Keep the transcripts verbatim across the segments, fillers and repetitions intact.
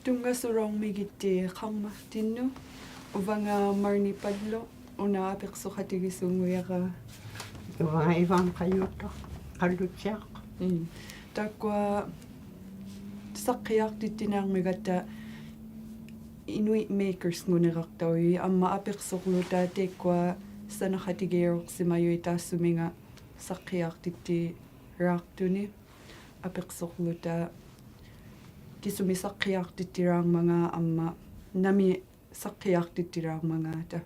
ᑐᙵᓱᓚᐅᕐᒥᒋᑦᑎ ᖃᕐᒪᖅᑎᓐᓄᑦ, ᐅᕙᖓ ᒪᕐᓂᐸᓪᓗ, ᐅᓇ ᐊᐱᖅᓱᖃᑎᒋᓲᖑᔭᕋ. ᐅᕙᖓ ᐃᕙᒻ ᖃᔪᖅᑐᖅ, ᖃᓪᓗᑦᓯᐊᖅ. ᒻᒻ. ᑖᒃᑯᐊ ᓴᖅᑭᔮᖅᑎᑦᑎᓂᐊᕐᒥᒐᑦᑕ Inuit Makers-ᖑᓂᕋᖅᑕᐅᔪᑦ, ᐊᒻᒪ ᐊᐱᖅᓱᕐᓗᑕ ᑕᐃᒃᑯᐊ ᓴᓇᖃᑎᒋᔭᐅᖅᓯᒪᔪᐃᑦ ᑖᔅᓱᒥᖓ ᓴᖅᑭᔮᖅᑎᑦᑎᕋᖅᑐᓂ. ᐊᐱᖅᓱᕐᓗᑕ ᑭᓱᒥᒃ ᓴᖅᑭᔮᖅᑎᑦᑎᓛᕐᒪᖔᑦ ᐊᒻᒪ ᓇᒥ ᓴᖅᑭᔮᖅᑎᑦᑎᓛᕐᒪᖔᑕ.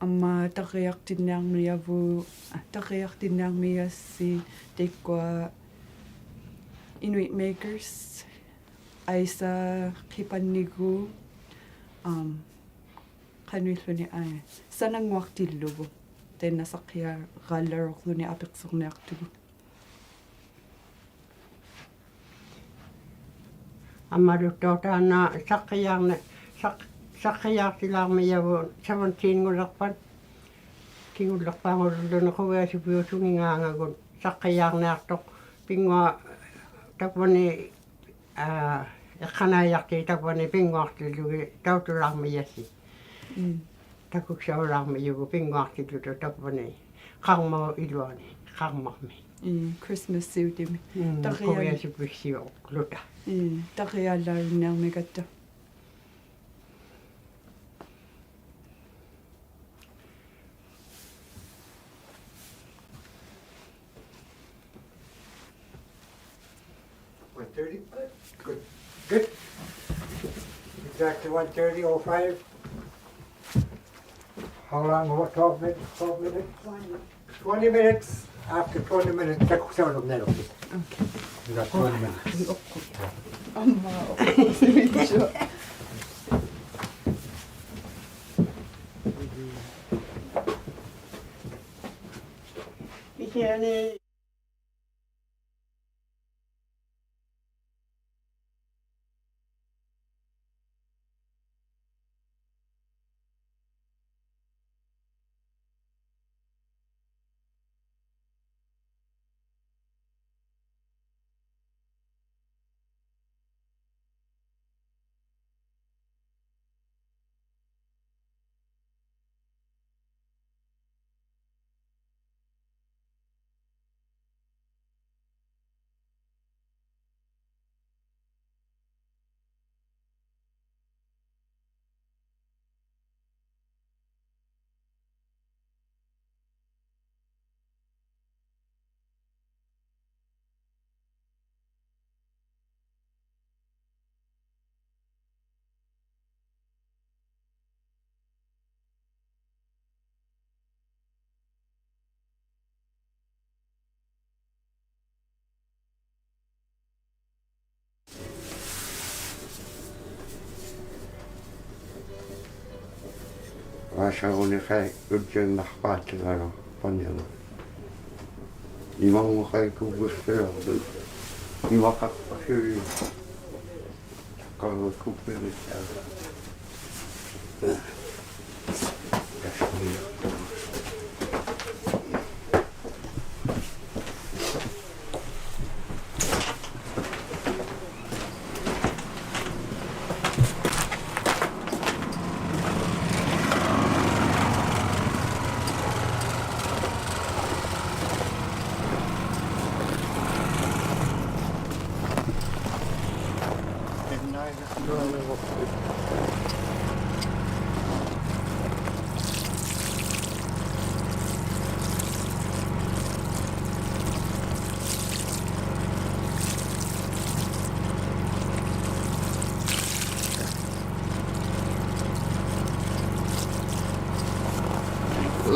ᐊᒻᒪ ᑕᕐᕆᔭᖅᑎᓐᓂᐊᕐᒥᔭᕗᑦ, ᐋ, ᑕᕐᕆᔭᖅᑎᓐᓂᐊᕐᒥᔭᔅᓯ ᑕᐃᒃᑯᐊ Inuit Makers, ᐊᐃᓴ ᕿᐸᓐᓂᒍ, ᐊᒻ, ᖃᓄᐃᓪᓗᓂ, ᐋ, ᓴᓇᙳᐊᖅᑎᓪᓗᒍ. ᑖᓐᓇ ᓴᖅᑭᔮᕋᓪᓚᓚᐅᕐᓗᓂ ᐊᐱᖅᓱᕐᓂᐊᖅᑐᒍᑦ. ᐊᒻᒪᓗᑦᑕᐅᖅ ᑖᓐᓇ ᓴᖅᑭᔮᕐᓂ-, ᓴᖅ-, ᓴᖅᑭᔮᖅᑎᓛᕐᒥᔭᕗᑦ seventeen-ᖑᓕᖅᐸᑦ, ᑭᖑᓪᓕᖅᐹᖑᓪᓗᓂ ᖁᕕᐊᓱᕝᕕᐅᓲᖑᖓᖓᒍᑦ ᓴᖅᑭᔮᕐᓂᐊᖅᑐᖅ ᐱᙳᐊ-, ᑕᕝᕙᓂ, ᐋ, ᐃᖅᑲᓇᐃᔭᖅᑎ ᑕᕝᕙᓂ ᐱᙳᐊᖅᑎᓪᓗᒋᑦ ᑕᐅᑐᓛᕐᒥᔭᔅᓯ. ᒻᒻ. ᑕᑯᒃᓴᐅᓛᕐᒥᔪᒍᑦ ᐱᙳᐊᖅᑎᓪᓗᑕ ᑕᕝᕙᓂ ᖃᕐᒪᐅᑉ ᐃᓗᐊᓂ, ᖃᕐᒪᕐᒥ. ᒻᒻ, Christmas ᓯᐅᑎᒥ. ᒻᒻ, ᑕᕐᕆᔭᓐ-, ᖁᕕᐊᓱᕝᕕᒃᓯᐅᕐᓗᑕ. ᒻᒻ, ᑕᕐᕆᔮᓪᓚᓐᓂᐊᕐᒥᒐᑦᑕ. One thirty? Good. Good. Exactly one thirty oh five. How long? What, twelve minutes? Twelve minutes? Twenty minutes. After twenty minutes, take some of them. Okay. You got twenty minutes. ᐊᓴᕈᓂ ᖃᐃ ᐅᔾᔨᒪᖅᐹᑎᒃᑲᓗ ᐸᓂᒍ. ᐃᒪᙳᐊᖅ ᖃᐃ ᑯᕕᖅᓱᓚᐅᖅᑐᖅ. ᐃᒪᖃᖅᐸᓱᓕ. ᖃᕈᒃᑯᒃᐱᒃ.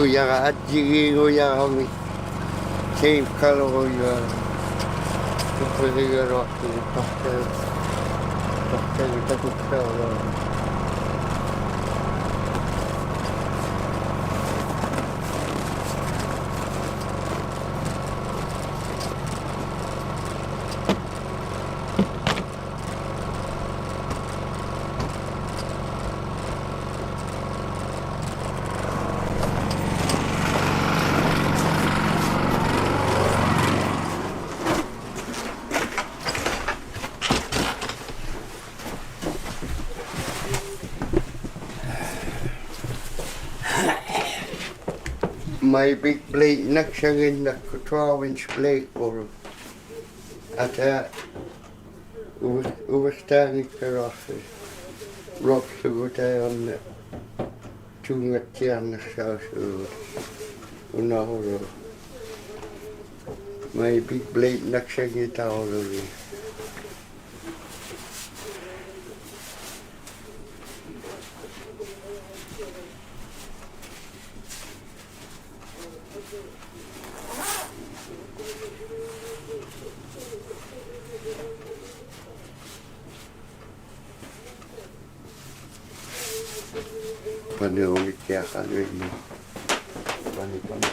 ᐅᔭᕋ ᐊᔾᔨᒌᒍᔭᕋᒥ. ᓰᑉ ᑲᓗᒍᔪᐊ. ᑐᖁᓕᒐᓗᐊᖅᑐᖅ ᑕᖅᑲ-, ᑕᖅᑲᓕ ᑕᑯᒃᓴᐅᓗ. My big blade, naksangin nakku twelve inch blade bulu. Ata uvi-, uviktaangikkalaaqsi. Lopsugutai anna. Tungattiarniqsausugut. Unarulu. My big blade naksangitauluni. Pani unikkiaqaluinni. Pani, pani.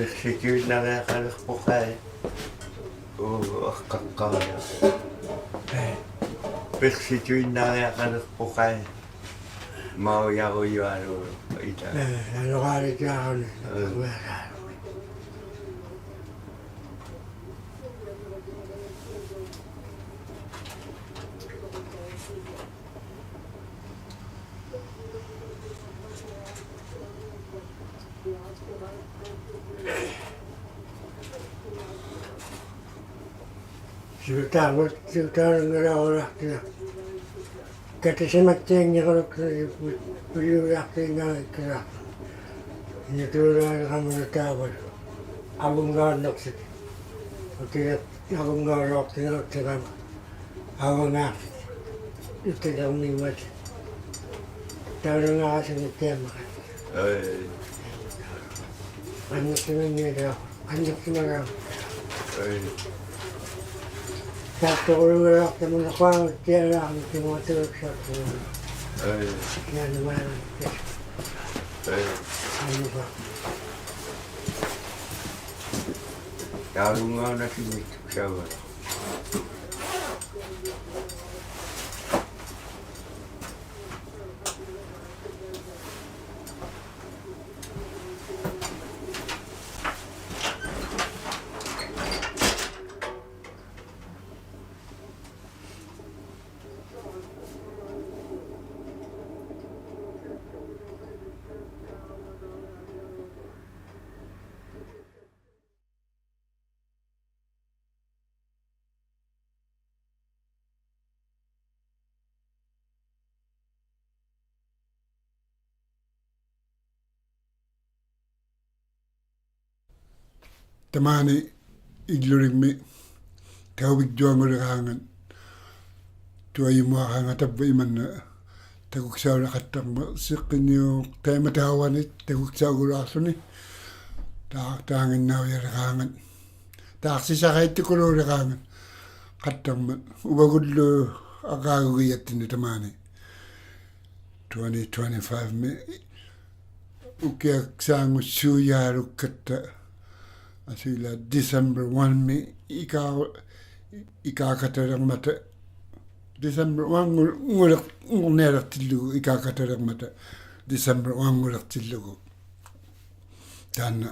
Piqsituinnariaqaliqpuq ai. Uu, aqqaqqaaraq. Piqsituinnariaqaliqpuq ai. Maujarujualuulu ita. Ee, nalugaalikiaruni. Ee. Siutaagut, siutaagut ngalauraqtina. Katisimattianngiqaluk, uliulaqtiinngaikkalaq. Inatuulaaliqamuna taavalu. Avungaarnaqsit. Utigat avungaarnaqtinaqtiqama. Avungaarnaqsit. Utigarmiumat. Taulungaarasinnittiammaqat. Ai. Anniqsimannialaaq. Anniqsimagaaq. Ai. Saattuqulugaaq tamanna quangattialaaq timuatuluksaaqtugaa. Ai. Nanumaanatti. Ai. Annuqa. Taulungaarnaqsinnittuksaavat. ᑕᒫᓂ ᐃᒡᓗᓕᖕᒥ ᑕᐅᕕᒡᔪᐊᖑᓕᕌᖓᑦ ᑐᐊᔨᒧᐊᕌᖓᑦ ᑕᕝᕙ ᐃᒪᓐᓇ ᑕᑯᒃᓴᐅᓚᖃᑦᑕᕐᒪᑦ ᓯᕿᓂᐅᖅ ᑕᐃᒪᑕᐅᕙᓂ ᑕᑯᒃᓴᐅᒍᓗᐊᖅᖢᓂ ᑖ-, ᑖᖏᓐᓇᐅᔭᓕᕌᖓᑦ. ᑖᖅᓯᓴᕋᐃᑦᑐᑯᓘᓕᕌᖓᑦ ᖃᑦᑕᕐᒪᑦ. ᐅᕙᒍᓪᓗ ᐊᕐᕌᒍᒋᔭᑦᑎᓐᓂ ᑕᒫᓂ twenty twenty-five-ᒥ ᐅᑭᐊᒃᓵᖑᓲᔮᓗᒃᑲᑦᑕ ᐊᓱᐃᓛᒃ December one-ᒥ ᐃᑳ-, ᐃᑳᑲᑕᓕᕐᒪᑕ, December one-ᖑ-, ᖑᓕ-, ᖑᓂᐊᓕᖅᑎᓪᓗᒍ ᐃᑳᑲᑕᓕᕐᒪᑕ, December one-ᖑᓕᖅᑎᓪᓗᒍ. ᑖᓐᓇ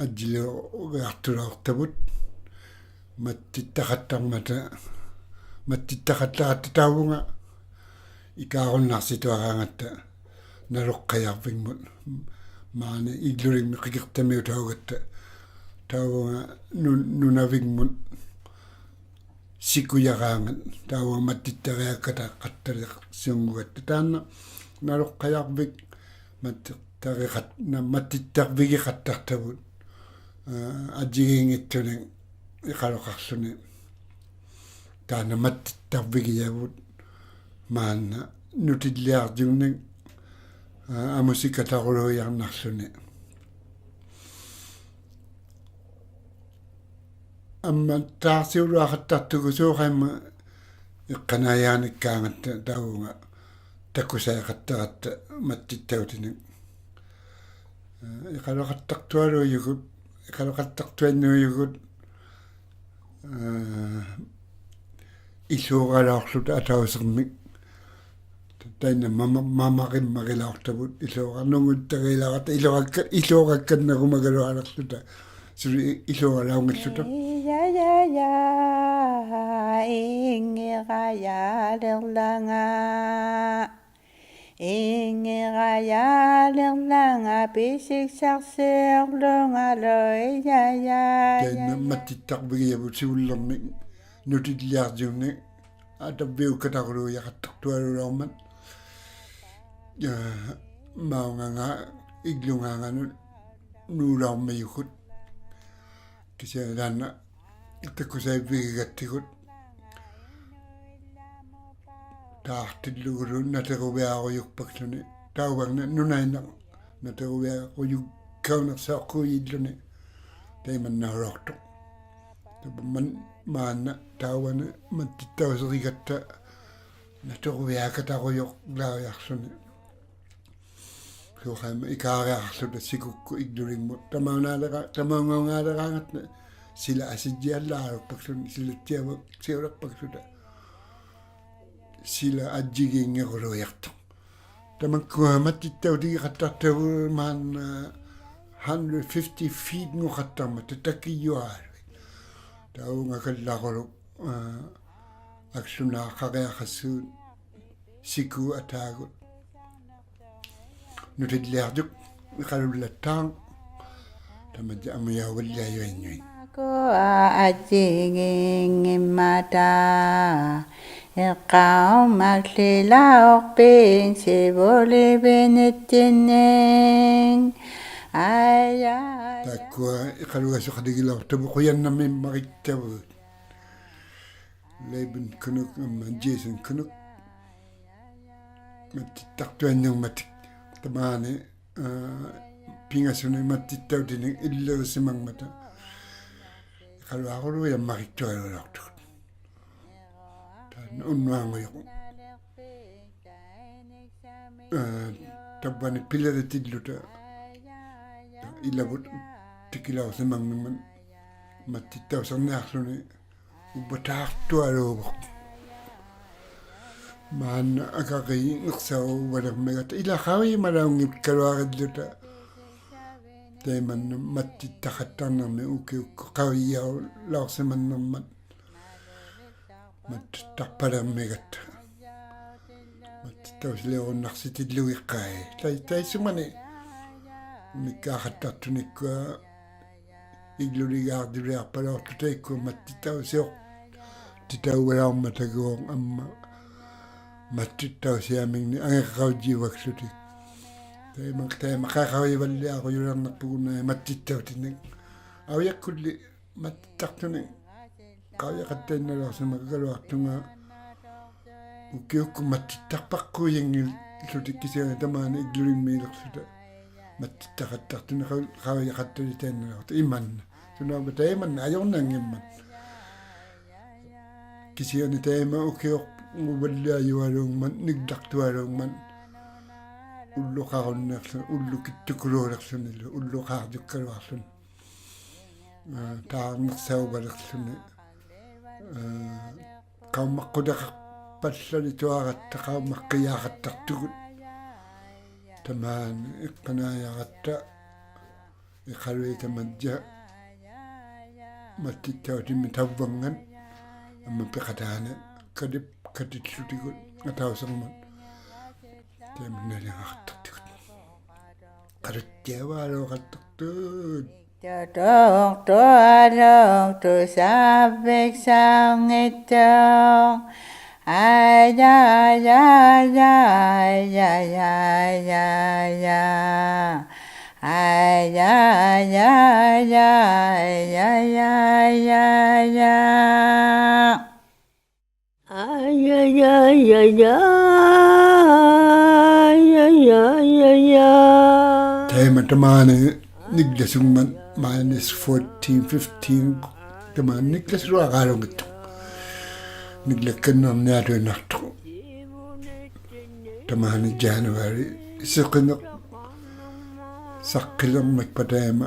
ᐊᔾᔨᓕᐅᕆᐊᖅᑐᓚᐅᖅᑕᕗᑦ, ᒪᑦᑎᑦᑕᖃᑦᑕᕐᒪᑕ, ᒪᑦᑎᑦᑕᖃᑦᑕᕋᑦᑕ ᑕᐅᕗᖓ ᐃᑳᕈᓐᓇᖅᓯᑐᐊᕌᖓᑦᑕ ᓇᓗᖅᑲᔭᕐᕕᖕᒧᑦ, ᒫᓂ ᐃᒡᓗᓕᖕᒥ ᕿᑭᖅᑕᒥᐅᑕᐅᒐᑦᑕ ᑕᐅᕗᖓ ᓄ-, ᓄᓇᕕᖕᒧᑦ ᓯᑯᔭᕌᖓᑦ, ᑕᐅᕗᖓ ᒪᑦᑎᑦᑕᕆᐊᖃᑦᑕᖃᑦᑕᓕᖅᓯᐅᙳᒐᑦᑕ. ᑖᓐᓇ ᓇᓗᖅᑲᔭᕐᕕᒃ ᒪᑦᑎᑦᑕᕆᖃᑦ-, ᓇ-, ᒪᑦᑎᑦᑕᕐᕕᒋᖃᑦᑕᖅᑕᕗᑦ, ᐋ, ᐊᔾᔨᒌᙱᑦᑐᓂᒃ ᐃᖃᓗᖃᖅᖢᓂ. ᑖᓐᓇ ᒪᑦᑎᑦᑕᕐᕕᒋᔭᕗᑦ ᒫᓐᓇ ᓄᑎᓪᓕᐊᕐᔪᖕᓂᒃ, ᐋ, ᐊᒧᓯᑲᑕᕈᓘᔭᕐᓇᖅᖢᓂ. ᐊᒻᒪ ᑖᖅᓯᐅᓗᐊᖃᑦᑕᖅᑐᒍᑦ ᓲᖃᐃᒻᒪ ᐃᖅᑲᓇᐃᔮᓂᒃᑳᖓᑦᑕ ᑕᐅᕗᖓ ᑕᑯᓴᐃᖃᑦᑕᕋᑦᑕ ᒪᑦᑎᑦᑕᐅᑎᓂᒃ. ᐃᖃᓗᖃᑦᑕᖅᑐᐊᓘᔪᒍᑦ, ᐃᖃᓗᖃᑦᑕᖅᑐᐃᓐᓇᐅᔪᒍᑦ, ᐋ, ᐃᓲᕋᓚᐅᖅᖢᑕ ᐊᑕᐅᓯᕐᒥᒃ. ᑕᐃᓐᓇ ᒪᒪ-, ᒪᒪᕆᒻᒪᕆᓚᐅᖅᑕᕗᑦ, ᐃᓲᕋ-, ᓄᖑᑦᑕᕆᓚᐅᕋᑦᑕ, ᐃᓲᕋᒃᑲ-, ᐃᓲᕋᒃᑲᓐᓇᕈᒪᒐᓗᐊᓕᖅᖢᑕ. ᓱᓕ ᐃᓲᕋᓚᐅᙱᖦᖢᑕ. ᐃᔭᔭᔭ, ᐃᙱᕋᔭᓕᕐᓚᖓ. ᐃᙱᕋᔭᓕᕐᓚᖓ ᐱᓯᒃᓴᖅᓯᐅᕐᓗᖓᓗ ᐃᔭᔭ. ᑕᐃᓐᓇ ᒪᑦᑎᑦᑕᕐᕕᒋᔭᕗᑦ ᓯᕗᓪᓕᕐᒥᒃ ᓄᑎᓪᓕᐊᕐᔪᖕᓂᒃ ᐊᑕᕝᕕᐅᒃᑲᑕᕈᓘᔭᖃᑦᑕᖅᑐᐊᓘᓚᐅᕐᒪᑦ. ᔮ, ᒪᐅᖓᖓ ᐃᒡᓗᖔᖓᓄᑦ ᓅᓚᐅᕐᒥᔪᒍᑦ. ᑭᓯᐊᓂ ᑖᓐᓇ ᑕᑯᓴᐃᕝᕕᒋᒐᑦᑎᒍᑦ. ᑖᖅᑎᓪᓗᒍᓗ ᓇᑎᕈᕕᐊᕈᔪᒃᐸᒃᖢᓂ. ᑕᐅᕙᖕᓂ ᓄᓇᐃᓐᓇᖅ ᓇᑎᕈᕕᐊᕈᔪᒃᑲᐅᓂᖅᓴᐅᖅᑰᔨᓪᓗᓂ. ᑕᐃᒪᓐᓇᐅᓚᐅᖅᑐᖅ. ᑕᕝᕙᒪ-, ᒫᓐᓇ ᑕᐅᕙᓂ ᒪᑦᑎᑦᑕᐅᓯᕆᒐᑦᑕ ᓇᑎᕈᕕᐊᖃᑕᕈᔪᓚᐅᔭᖅᖢᓂ. ᓲᖃᐃᒻᒪ ᐃᑳᕆᐊᖅᖢᑕ ᓯᑯᒃᑯᑦ ᐃᒡᓗᓕᖕᒧᑦ. ᑕᒪᐅᓈᓕᕋ-, ᑕᒪᐅᖓᐅᖔᓕᕌᖓᑦ ᓯᓚ ᐊᓯᔾᔨᐊᓪᓚᕆᖅᐸᒃᖢᓂ, ᓯᓚᑦᑎᐊᕙᒃᓯᐅᓕᖅᐸᒃᖢᑕ. ᓯᓚ ᐊᔾᔨᒌᙱᕈᓘᔭᖅᑐᖅ. ᑕᒪᒃᑯᐊ ᒪᑦᑎᑦᑕᐅᑎᒋᖃᑦᑕᖅᑕᕗᑦ ᒫᓐᓇ hundred fifty feet-ᖑᖃᑦᑕᕐᒪᑕ ᑕᑭᔪᐊᓗᐃᑦ. ᑕᐅᖓ ᑲᓪᓚᕈᓗᒃ, ᐋ, ᐊᒃᖢᓇ ᖃᕆᐊᖃᓲᑦ ᓯᑯ ᐊᑖᒍᑦ. ᓄᑎᓪᓕᐊᕐᔪᒃ ᐃᖃᓗᓪᓚᑦᑖᖅ. ᑕᒪᔾᔭ ᐊᒧᔭᐅᕙᓪᓕᐊᔪᐃᓐᓄᐃᑦ. ᒪᑯᐊ ᐊᔾᔨᒌᙱᒻᒪᑕ, ᐃᖅᑲᐅᒻᒪᒃᖠᓚᐅᖅᐱᑦ ᓯᕗᓕᕕᑦ ᓂᑦᑎᓐᓂᒃ. ᐊᔭ. ᑖᒃᑯᐊ ᐃᖃᓗᒐᓱᖃᑎᒋᓚᐅᖅᑕᕗᑦ ᖁᔭᓐᓇᒦᒻᒪᕆᑦᑕᕗᑦ. Laban Kunuk ᐊᒻᒪ Jason Kunuk. ᒪᑦᑎᑦᑕᖅᑐᐃᓐᓇᖕᒪᑕ ᑕᒫᓂ, ᐋ, ᐱᖓᓱᓂᒃ ᒪᑦᑎᑦᑕᐅᑎᓂᒃ ᐃᓪᓕᐅᓯᒪᖕᒪᑕ. ᐃᖃᓗᐊᕈᓘᔭᒻᒪᕆᑦᑐᐊᓘᓚᐅᖅᑐᒍᑦ. ᑖᓐᓇ ᐅᓐᓄᐊᖑᔪᖅ. ᐋ, ᑕᕝᕙᓂ ᐱᓕᕆᑎᓪᓗᑕ. ᐃᓚᕗᑦ ᑎᑭᓚᐅᓯᒪᖕᓂᒻᒪᑦ ᒪᑦᑎᑦᑕᐅᓯᕐᓂᐊᖅᖢᓂ ᐅᕝᕙᑖᖅᑐᐊᓘᕗᖅ. ᒫᓐᓇ ᐊᒐᕆᖕᓂᖅᓴᐅᕙᓕᕐᒥᒐᑦᑕ ᐃᓛ ᖃᐅᔨᒪᓚᐅᙱᒃᑲᓗᐊᕆᓪᓗᑕ. ᑕᐃᒪᓐᓇ ᒪᑦᑎᑦᑕᖃᑦᑕᕐᓂᕐᒥᒃ ᐅᑭᐅᒃᑯᑦ ᖃᐅᔨᔭᐅᓚᐅᖅᓯᒪᓐᓂᕐᒪᑦ. ᒪᑦᑎᑦᑕᖅᐸᓕᕐᒥᒐᑦᑕ. ᒪᑦᑎᑦᑕᐅᓯᓕᐅᕈᓐᓇᖅᓯᑎᓪᓗᒋᖅᑲᐃ. ᑕᐃ-, ᑕᐃᔅᓱᒪᓂ ᐅᓂᒃᑳᖃᑦᑕᖅᑐᓂᒃᑯᐊ ᐃᒡᓗᓕᒑᕐᔪᓕᐊᖅᐸᓚᐅᖅᑐᑕ ᐃᒃᑯᐊ ᒪᑦᑎᑦᑕᐅᓯᐅᖅ-, ᑎᑕᐅᕙᓚᐅᕐᒪᑕᒎᖅ ᐊᒻᒪ ᒪᑦᑎᑦᑕᐅᓯᐊᒥᖕᓂᒃ ᐊᖏᕐᕋᐅᔾᔨᐅᕙᒃᖢᑎᒃ. ᑕᐃᒪ-, ᑕᐃᒪ ᖃᐃᖃᐅᔨᕙᓪᓕᐊᕈᔪᓕᕐᓇᖅᐳᒍᑦ ᓈᐃ ᒪᑦᑎᑦᑕᐅᑎᓂᒃ. ᐊᐅᔭᒃᑯᓪᓕ ᒪᑦᑎᑦᑕᖅᑐᓂᒃ ᖃᐅᔨᖃᑦᑕᐃᓐᓇᓚᐅᖅᓯᒪᒐᓗᐊᖅᑐᖓ. ᐅᑭᐅᒃᑯᑦ ᒪᑦᑎᑦᑕᖅᐸᖅᑰᔨᙱᖦᖢᑎᒃ ᑭᓯᐊᓂ ᑕᒫᓂ ᐃᒡᓗᓕᖕᒦᓕᖅᖢᑕ. ᒪᑦᑎᑦᑕᖃᑦᑕᖅᑐᓂᒃ ᖃᐅ-, ᖃᐅᔨᖃᑦᑕᓕᑕᐃᓐᓇᓚᐅᖅᑐᖅ ᐃᒪᓐᓇ. ᓱᓇᐅᕝᕙ ᑕᐃᒪᓐᓇ ᐊᔪᕐᓇᙱᒻᒪᑦ. ᑭᓯᐊᓂ ᑕᐃᒪ ᐅᑭᐅᖅ-, ᐅᕝᕙᓪᓕᐊᔪᐊᓘᖕᒪᑦ, ᓂᒡᓚᖅᑐᐊᓘᖕᒪᑦ. ᐅᓪᓗᖃᕈᓐᓃᖅᖢ-, ᐅᓪᓗᑭᑦᑐᑯᓘᓕᖅᖢᓂᓗ, ᐅᓪᓗᖃᕐᔪᒃᑲᓗᐊᖅᖢᓂ. ᐋ, ᑖᕐᓂᖅᓴᐅᕙᓕᖅᖢᓂ, ᐋ, ᖃᐅᒻᒪᖅᑯᑎᖃᖅᐸᓪᓚᓕᑐᐊᕋᑦᑕ ᖃᐅᒻᒪᖅᑭᔮᖃᑦᑕᖅᑐᒍᑦ. ᑕᒫᓂ ᐃᖅᑲᓇᐃᔭᕋᑦᑕ ᐃᖃᓗᐃᑦ ᑕᒪᔾᔭ ᒪᑦᑎᑦᑕᐅᑎᒥ ᑕᕝᕙᙵᑦ ᐊᒻᒪ ᐱᖃᑖᓂ ᑲᑎ-, ᑲᑎᓪᓗᑎᒍᑦ ᐊᑕᐅᓯᕐᒧᑦ. ᑕᐃᒪᓐᓇᓕᖓᖃᑦᑕᖅᑐᒍᑦ. ᖃᓗᑦᑎᐊᕙᓗᖃᑦᑕᖅᑐᑦ. ᑐᖅᑐᖅᑐᐊᓗᒃᑐᖅ ᓴᕝᕕᒃᓴᐅᙱᑦᑐᖅ. ᐊᐃ, ᐊᐃ, ᐊᐃ, ᐊᐃ, ᐊᐃ, ᐊᐃ, ᐊᐃ, ᐊᐃ. ᐊᐃ, ᐊᐃ, ᐊᐃ, ᐊᐃ, ᐊᐃ, ᐊᐃ, ᐊᐃ, ᐊᐃ, ᐊᐃ. ᐊᐃ, ᐊᐃ, ᐊᐃ, ᐊᐃ, ᐊᐃ, ᐊᐃ, ᐊᐃ, ᐊᐃ, ᐊᐃ. ᑕᐃᒪ ᑕᒫᓂ ᓂᒡᓚᓱᖕᒪᑦ minus fourteen, fifteen, ᑕᒫᓂ ᓂᒡᓚᓱᓗᐊᕌᓗᙱᑦᑐᖅ. ᓂᒡᓚᒃᑲᓐᓂᕐᓂᐊᑐᐃᓐᓇᖅᑐᖅ. ᑕᒫᓂ January ᓯᕿᓂᖅ ᓴᖅᑭᓕᕐᒥᒃᐸ ᑕᐃᒪ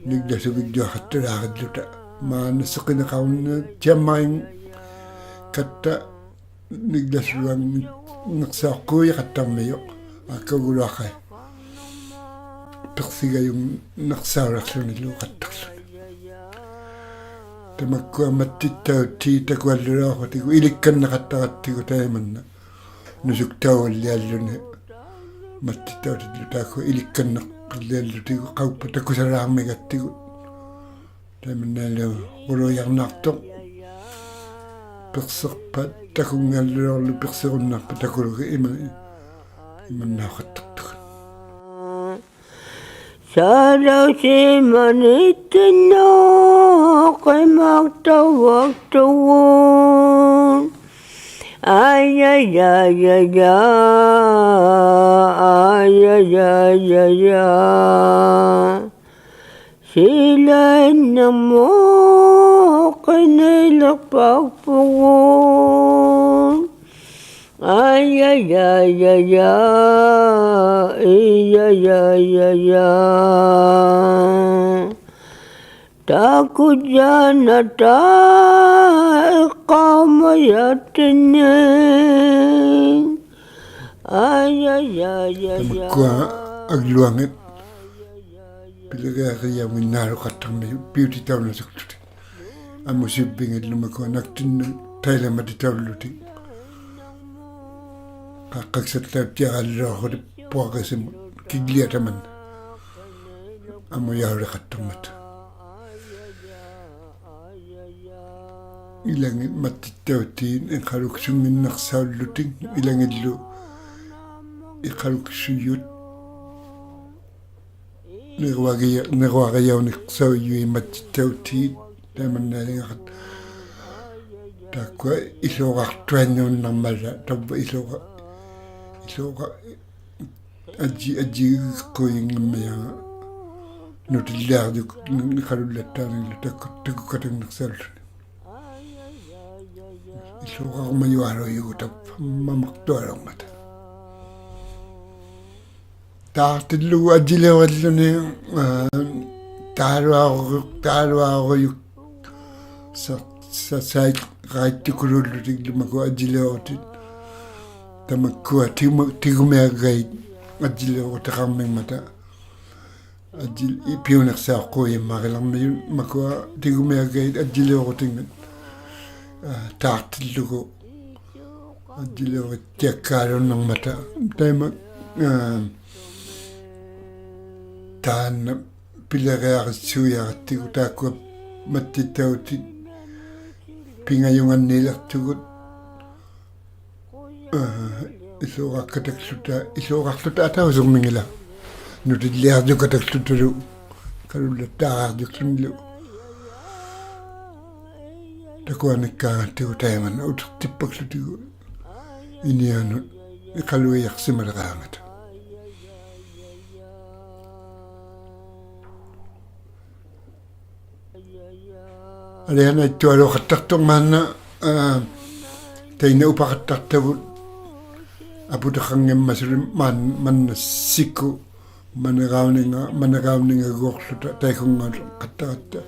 ᓂᒡᓚᓱᒋᔾᔪᐊᖃᑦᑕᓛᕆᓪᓗᑕ. ᒫᓐᓇ ᓯᕿᓂᖃᐅᓐᓇᑦᑎᐊᒻᒪᕆᖕᒪᖃᑦᑕ ᓂᒡᓚᓱᓛᙱ-, ᓂᒡᓚᓱᓛᙱᓐᓂᖅᓴᐅᖅᑰᔨᖃᑦᑕᕐᒥᔪᖅ. ᐋᒃᑲᒍᓗᐊᖃᐃ. ᐱᖅᓯᒐᔪᓐᓇᖅᓴᐅᓚᖅᖢᓂᓗ ᖃᑦᑕᖅᖢᓂ. ᑕᒪᒃᑯᐊ ᒪᑦᑎᑦᑕᐅᑦᑏᑦ ᑕᑯᐊᓪᓗᓚᐅᖅᑯᑎᒍ ᐃᓕᒃᑲᓐᓂᖃᑦᑕᕋᑦᑎᒍ ᑕᐃᒪᓐᓇ. ᓄᓱᒃᑕᐅᕙᓪᓕᐊᓪᓗᓂ ᒪᑦᑎᑦᑕᐅᑎᓪᓗ ᑖᒃᑯᐊ ᐃᓕᒃᑲᓐᓂᖅᐸᓪᓕᐊᓪᓗᑎᒍ ᖃᐅᑉᐸᑦ ᑕᑯᓴᓛᕐᒥᒐᑦᑎᒍ. ᑕᐃᒪᓐᓇᓕ ᖁᓗᔭᕐᓇᖅᑐᖅ. ᐱᖅᓯᖅᐸᑦ ᑕᑯᙵᓪᓗᓗ ᐱᖅᓯᕈᓐᓇᖅᐸᑦ ᑕᑯᓗᒋᑦ ᐃᒪ-, ᐃᒪᓐᓇᐅᖃᑦᑕᖅᑐᒍᑦ. ᓴᓚᐅᓯᒪᓂᑦᑎᓐᓄ ᕿᒪᒃᑕᐅᕙᒃᑐᒍᑦ. ᐊᐃ, ᐊᐃ, ᐊᐃ, ᐊᐃ, ᐊᐃ. ᐊᐃ, ᐊᐃ, ᐊᐃ, ᐊᐃ, ᐊᐃ. ᓯᓚᐃᓐᓇᒧᑦ ᕿᓂᓕᖅᐸᒃᐳᒍᑦ. ᐊᐃ, ᐊᐃ, ᐊᐃ, ᐊᐃ, ᐊᐃ. ᐃ, ᐊᐃ, ᐊᐃ, ᐊᐃ, ᐊᐃ. ᑕᑯᔭᓇᑕ ᐃᖅᑲᐅᒪᔭᑦᑎᓐᓂᒃ. ᐊᐃ, ᐊᐃ, ᐊᐃ, ᐊᐃ, ᐊᐃ. ᑕᒪᒃᑯᐊ ᐊᒡᓗᐊᖏᑦ ᐱᓕᕆᐊᕆᔭᐅᖏᓐᓈᓗᖃᑦᑕᕐᒥᔪᑦ ᐱᐅᑎᑕᐅᓇᓱᒃᖢᑎᒃ. ᐊᒧᓯᕝᕕᖏᓪᓗ ᒪᑯᐊ ᓇᒃᑎᓐᓄᑦ ᑕᐃᓚᒪᑎᑕᐅᓪᓗᑎᒃ. ᖃᖅᑲᒃᓴᖅᑕᐅᑦᑎᐊᕋᓗᐊᖅᑯᑎᒃ ᐳᐊᕆᓯᒧᑦ ᑭᒡᓕᐊ ᑕᒪᓐᓇ. ᐊᒧᔭᐅᓕᖃᑦᑕᕐᒪᑕ. ᐃᓚᖏᑦ ᒪᑦᑎᑦᑕᐅᑦᑏᑦ ᐃᖃᓗᒃᓱᖏᓐᓇᖅᓴᐅᓪᓗᑎᒃ, ᐃᓚᖏᓪᓗ ᐃᖃᓗᒃᓱᔪᑦ ᓂᕈᐊᒋᔭ-, ᓂᕈᐊᒋᔭᐅᓂᖅᓴᐅᔪᐃᑦ ᒪᑦᑎᑦᑕᐅᑦᑏᑦ, ᑕᐃᒪᓐᓇᐃᓕᖓᖃᑦᑕ. ᑖᒃᑯᐊ ᐃᓚᐅᖅᑐᐊᓐᓄᓐᓇᕐᒪᑕ, ᑕᕝᕙ ᐃᓚᐅᖅ-, ᐃᓚᐅᖅ-, ᐊᔾᔨ-, ᐊᔾᔨᒌᒃᑯᐃᙱᒻᒥᔭᖓ ᓄᑎᓕᐊᕐᔪᒃ-, ᓂ-, ᓂᖃᓗᓪᓚᑦᑖᕐᓂᓪᓗ ᑕᑯ-, ᑕᑯᑲᑕᓐᓂᖅᓴᐅᓪᓗᓂ. ᐃᓚᐅᖅᑲᒪᔪᐊᓘᔪᒍᑦ ᑕᕝᕙ ᒪᒪᖅᑐᐊᓘᖕᒪᑕ. ᑖᖅᑎᓪᓗᒍ ᐊᔾᔨᓕᐅᕆᓪᓗᓂ, ᐋ, ᑖᓗᐊᕈ-, ᑖᓗᐊᕈᔪᒃ ᓴ-, ᓴ-, ᓴᐃᒃᑲᐃᑦᑐᑯᓘᓪᓗᑎᒃ ᒪᑯᐊ ᐊᔾᔨᓕᐅᕈᑎᑦ. ᑕᒪᒃᑯᐊ ᑎᒍᒥ-, ᑎᒍᒥᐊᒡᒐᐃᑦ ᐊᔾᔨᓕᐅᕈᑎᖃᕐᒥᖕᒪᑕ. ᐊᔾᔨᓕ-, ᐃ-, ᐱᐅᓂᖅᓴᐅᖅᑰᔨᒻᒪᕆᓕᕐᒥᔪᑦ ᒪᑯᐊ ᑎᒍᒥᐊᒡᒐᐃᑦ ᐊᔾᔨᓕᐅᕈᑎᖏᑦ, ᐋ, ᑖᖅᑎᓪᓗᒍ ᐊᔾᔨᓕᐅᕆᑦᑎᐊᒃᑳᓘᓐᓂᕐᒪᑕ. ᑕᐃᒪ, ᐋ, ᑖᓐᓇ ᐱᓕᕆᐊᕆᓲᔭᕋᑦᑎᒍ ᑖᒃᑯᐊ ᒪᑦᑎᑦᑕᐅᑦᑏᑦ ᐱᖓᔪᖓᓐᓂᓕᖅᑐᒍᑦ. ᐋ, ᐃᓚᐅᖅᑲᑕᒃᖢᑕ, ᐃᓚᐅᖅᑲᖅᖢᑕ ᐊᑕᐅᓯᕐᒥᖏᓛᒃ. ᓄᑎᓕᐊᕐᔪᑲᑕᒃᖢᑕᓗ, ᖃᓗᓪᓚᑦᑖᕐᔪᒃᖢᓂᓗ. ᑕᑯᐊᓂᒃᑳᖓᑦᑎᒍ ᑕᐃᒪᓐᓇ ᐅᑎᖅᑎᑉᐸᒃᖢᑎᒍ. ᐃᓂᐊᓄᑦ ᐃᖃᓗᐃᔭᖅᓯᒪᓕᕌᖓᑕ. ᐊᓕᐊᓇᐃᑦᑐᐊᓘᖃᑦᑕᖅᑐᖅ ᒫᓐᓇ, ᐋ, ᑕᐃᓐᓇ ᐅᐸᖃᑦᑕᖅᑕᕗᑦ ᐊᐳᑕᖃᙱᒻᒪᑦ ᓱᓕ ᒫᓐ-, ᒫᓐᓇ ᓯᑯ Manirauninnga, manirauninngaguuqłuta taikunngaaqattaratta.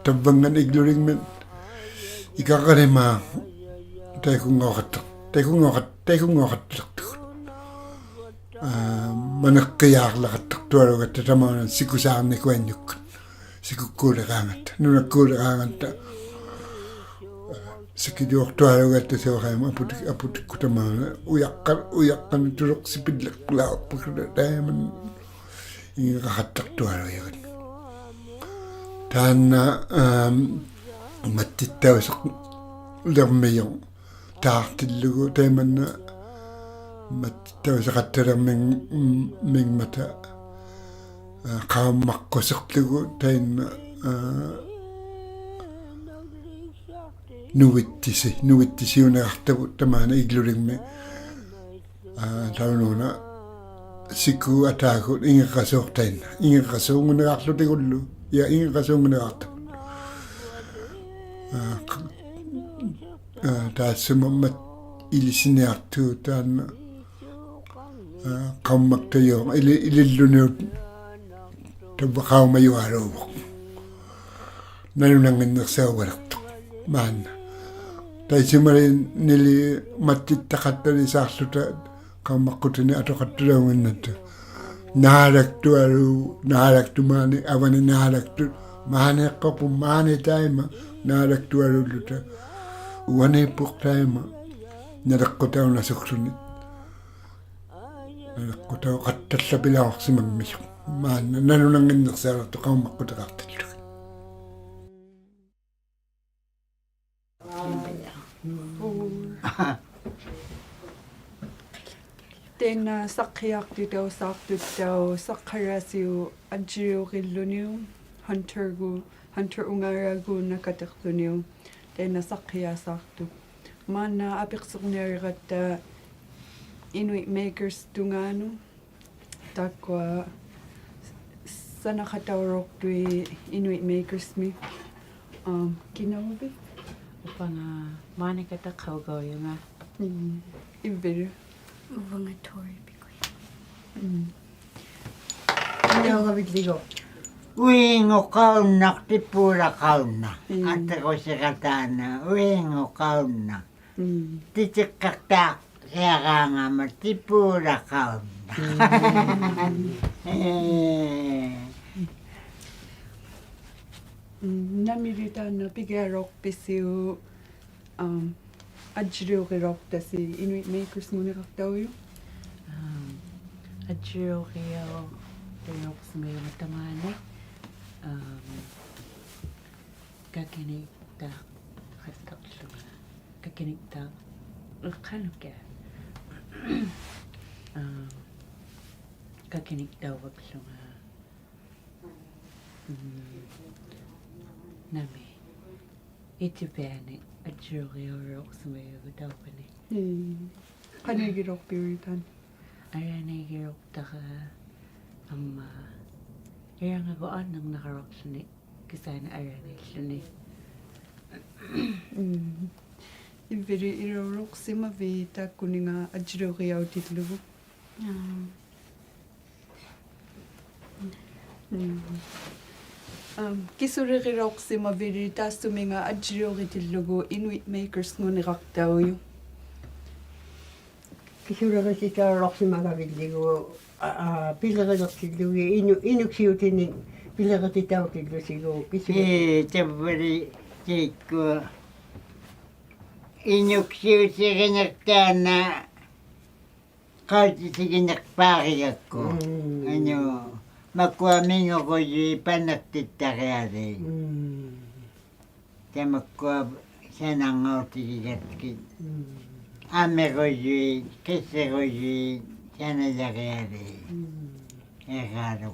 Tavvanngat Iglulingmit ikarralimaaq taikunngaaqattaq, taikunngaaqat-, taikunngaaqattartugut. Aa, maniqqijaarlaqattaqtualugatta tamauna sikusaarnikuannukkut. Sikukkuuliraangatta, nunakkuuliraangatta. Sikijuuqtualugatta suuraima aputi-, aputikkut tamauna. Ujaqqa-, ujaqqanut tuluqsipilliqlaaqpakluta taimanna ingiqaqattaqtualugatta. Taanna, am, mattittausiqlirmijuq taaqtillugu taimanna mattittausiqattalirming-, m-, mingmata, aa, qaummaqqusiqługu tainna, aa, nuvittisi, nuvittisiuniraqtavut tamaana Iglulingmi. Aa, taunuuna siku ataagut ingiqasuuq tainna. Ingiqasuunguniraqłutigullu. Ja, ingiqasuunguniraqtavut. Aa, q-, aa, taassuma mat-, ilisiniaqtuq taanna. Aa, qaummaktajuuq, ili-, ililluniut tavva qaumajualuuvuq. Nalunannginniqsauvaliqtuq maanna. Taissumali nili mattittaqattalisaaqłuta qaummaqqutini atuqattulaunnginnatta. Naalaktualu-, naalaktuq maani, avani naalaktut, maaniiqquqput maani taima, naalaktualulluta. Uaniippuq taima, naliqqutaunasukłuni. Naliqqutauqattallapilauqsimammijuq. Maanna nalunannginniqsaulauqtuq qaummaqqutiqaqtillugit. Tainna saqqiaqtitausaaqtuttauq Saqqarasiup ajjiuqilluniuq, Hunter-gu-, Hunter-ungaaraguuq nakatiqłuniuq, tainna saqqiasaaqtuq. Maanna apiqsurniariratta Inuit Makers tungaanut, taakkua sanaqatauruqtui Inuit Makers-mi. Um, kinauvit? Uvanga Monica Taqaugaujunga. Mm. Ivvilu? Uvanga Tori Pikuya. Mm. Kinaugavitligu. Uingu qaunna, tipuula qaunna. Mm. Atirusiqataana, uingu qaunna. Mm. Titiqqaqtaaqhiaraangama tipuula qaunna. Mm. Ee. Mm, namili taanna pigialuqpisiuk, um, ajjiugiluqtasi Inuit Makers-nguniraqtaujuq? Um, ajjiugiaugiluqsimajunga tamaani, um, kakiniqtaaqattaqłunga. Kakiniqtaaq-, qanukiaq. Aa, kakiniqtauvakłunga. Mm. Nami. Itipiani ajjiugiaugiluqsimajugut taupani. Mm. Qanugiluqpiujuq taanna? Aranigiluqtara amma. Irangagu aannarnaqaluaqłuni. Kisaani araniilluni. Mm. Ivvili iluiluqsimavit taakkuninga ajjiugiautillugu? Aa. Mm. Um, kisuligiluqsimavili taassuminga ajjiugitillugu Inuit Makers-nguniraqtaujuq? Kisuligisitauruqsimagavilligu, a, a, piliriluqtillugit inu-, inuksiutinik pilirititautillusigu kisuli-. Ii, tavvali tiikkua. Inuksiutiginiq taanna qautitiginiqpaarigakku. Mm. Anu, makkua mingurujui paniqtittarialii. Mm. Tamakkua sanangautigigakki. Mm. Amirujui, qisirujui, sanajarialii. Mm. Iraalu.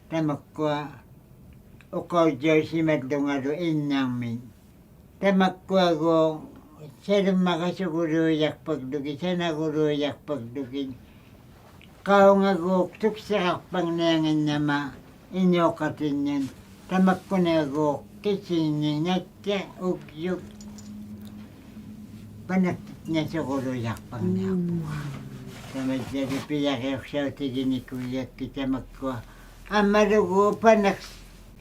Tamakkua uqaujausimallungalu innarmit. Tamakkuaguuq salummaqasuguluujaqpaglugi, sanaguluujaqpaglugi. Qaungaguuq tuksiraqpangnianginnama inuuqatinnin, tamakkuniaguuq kisinni nattiq ugjuk paniqtitnasuguluujaqpangniaqpuq. Mm. ᑕᒪᔾᔭᓕ ᐱᔭᕇᖅᓴᐅᑎᒋᓂᑯᓕᐊᒃᑭᑦ ᑕᒪᒃᑯᐊ. ᐊᒻᒪᓗᒎᖅ ᐸᓇᒃ-,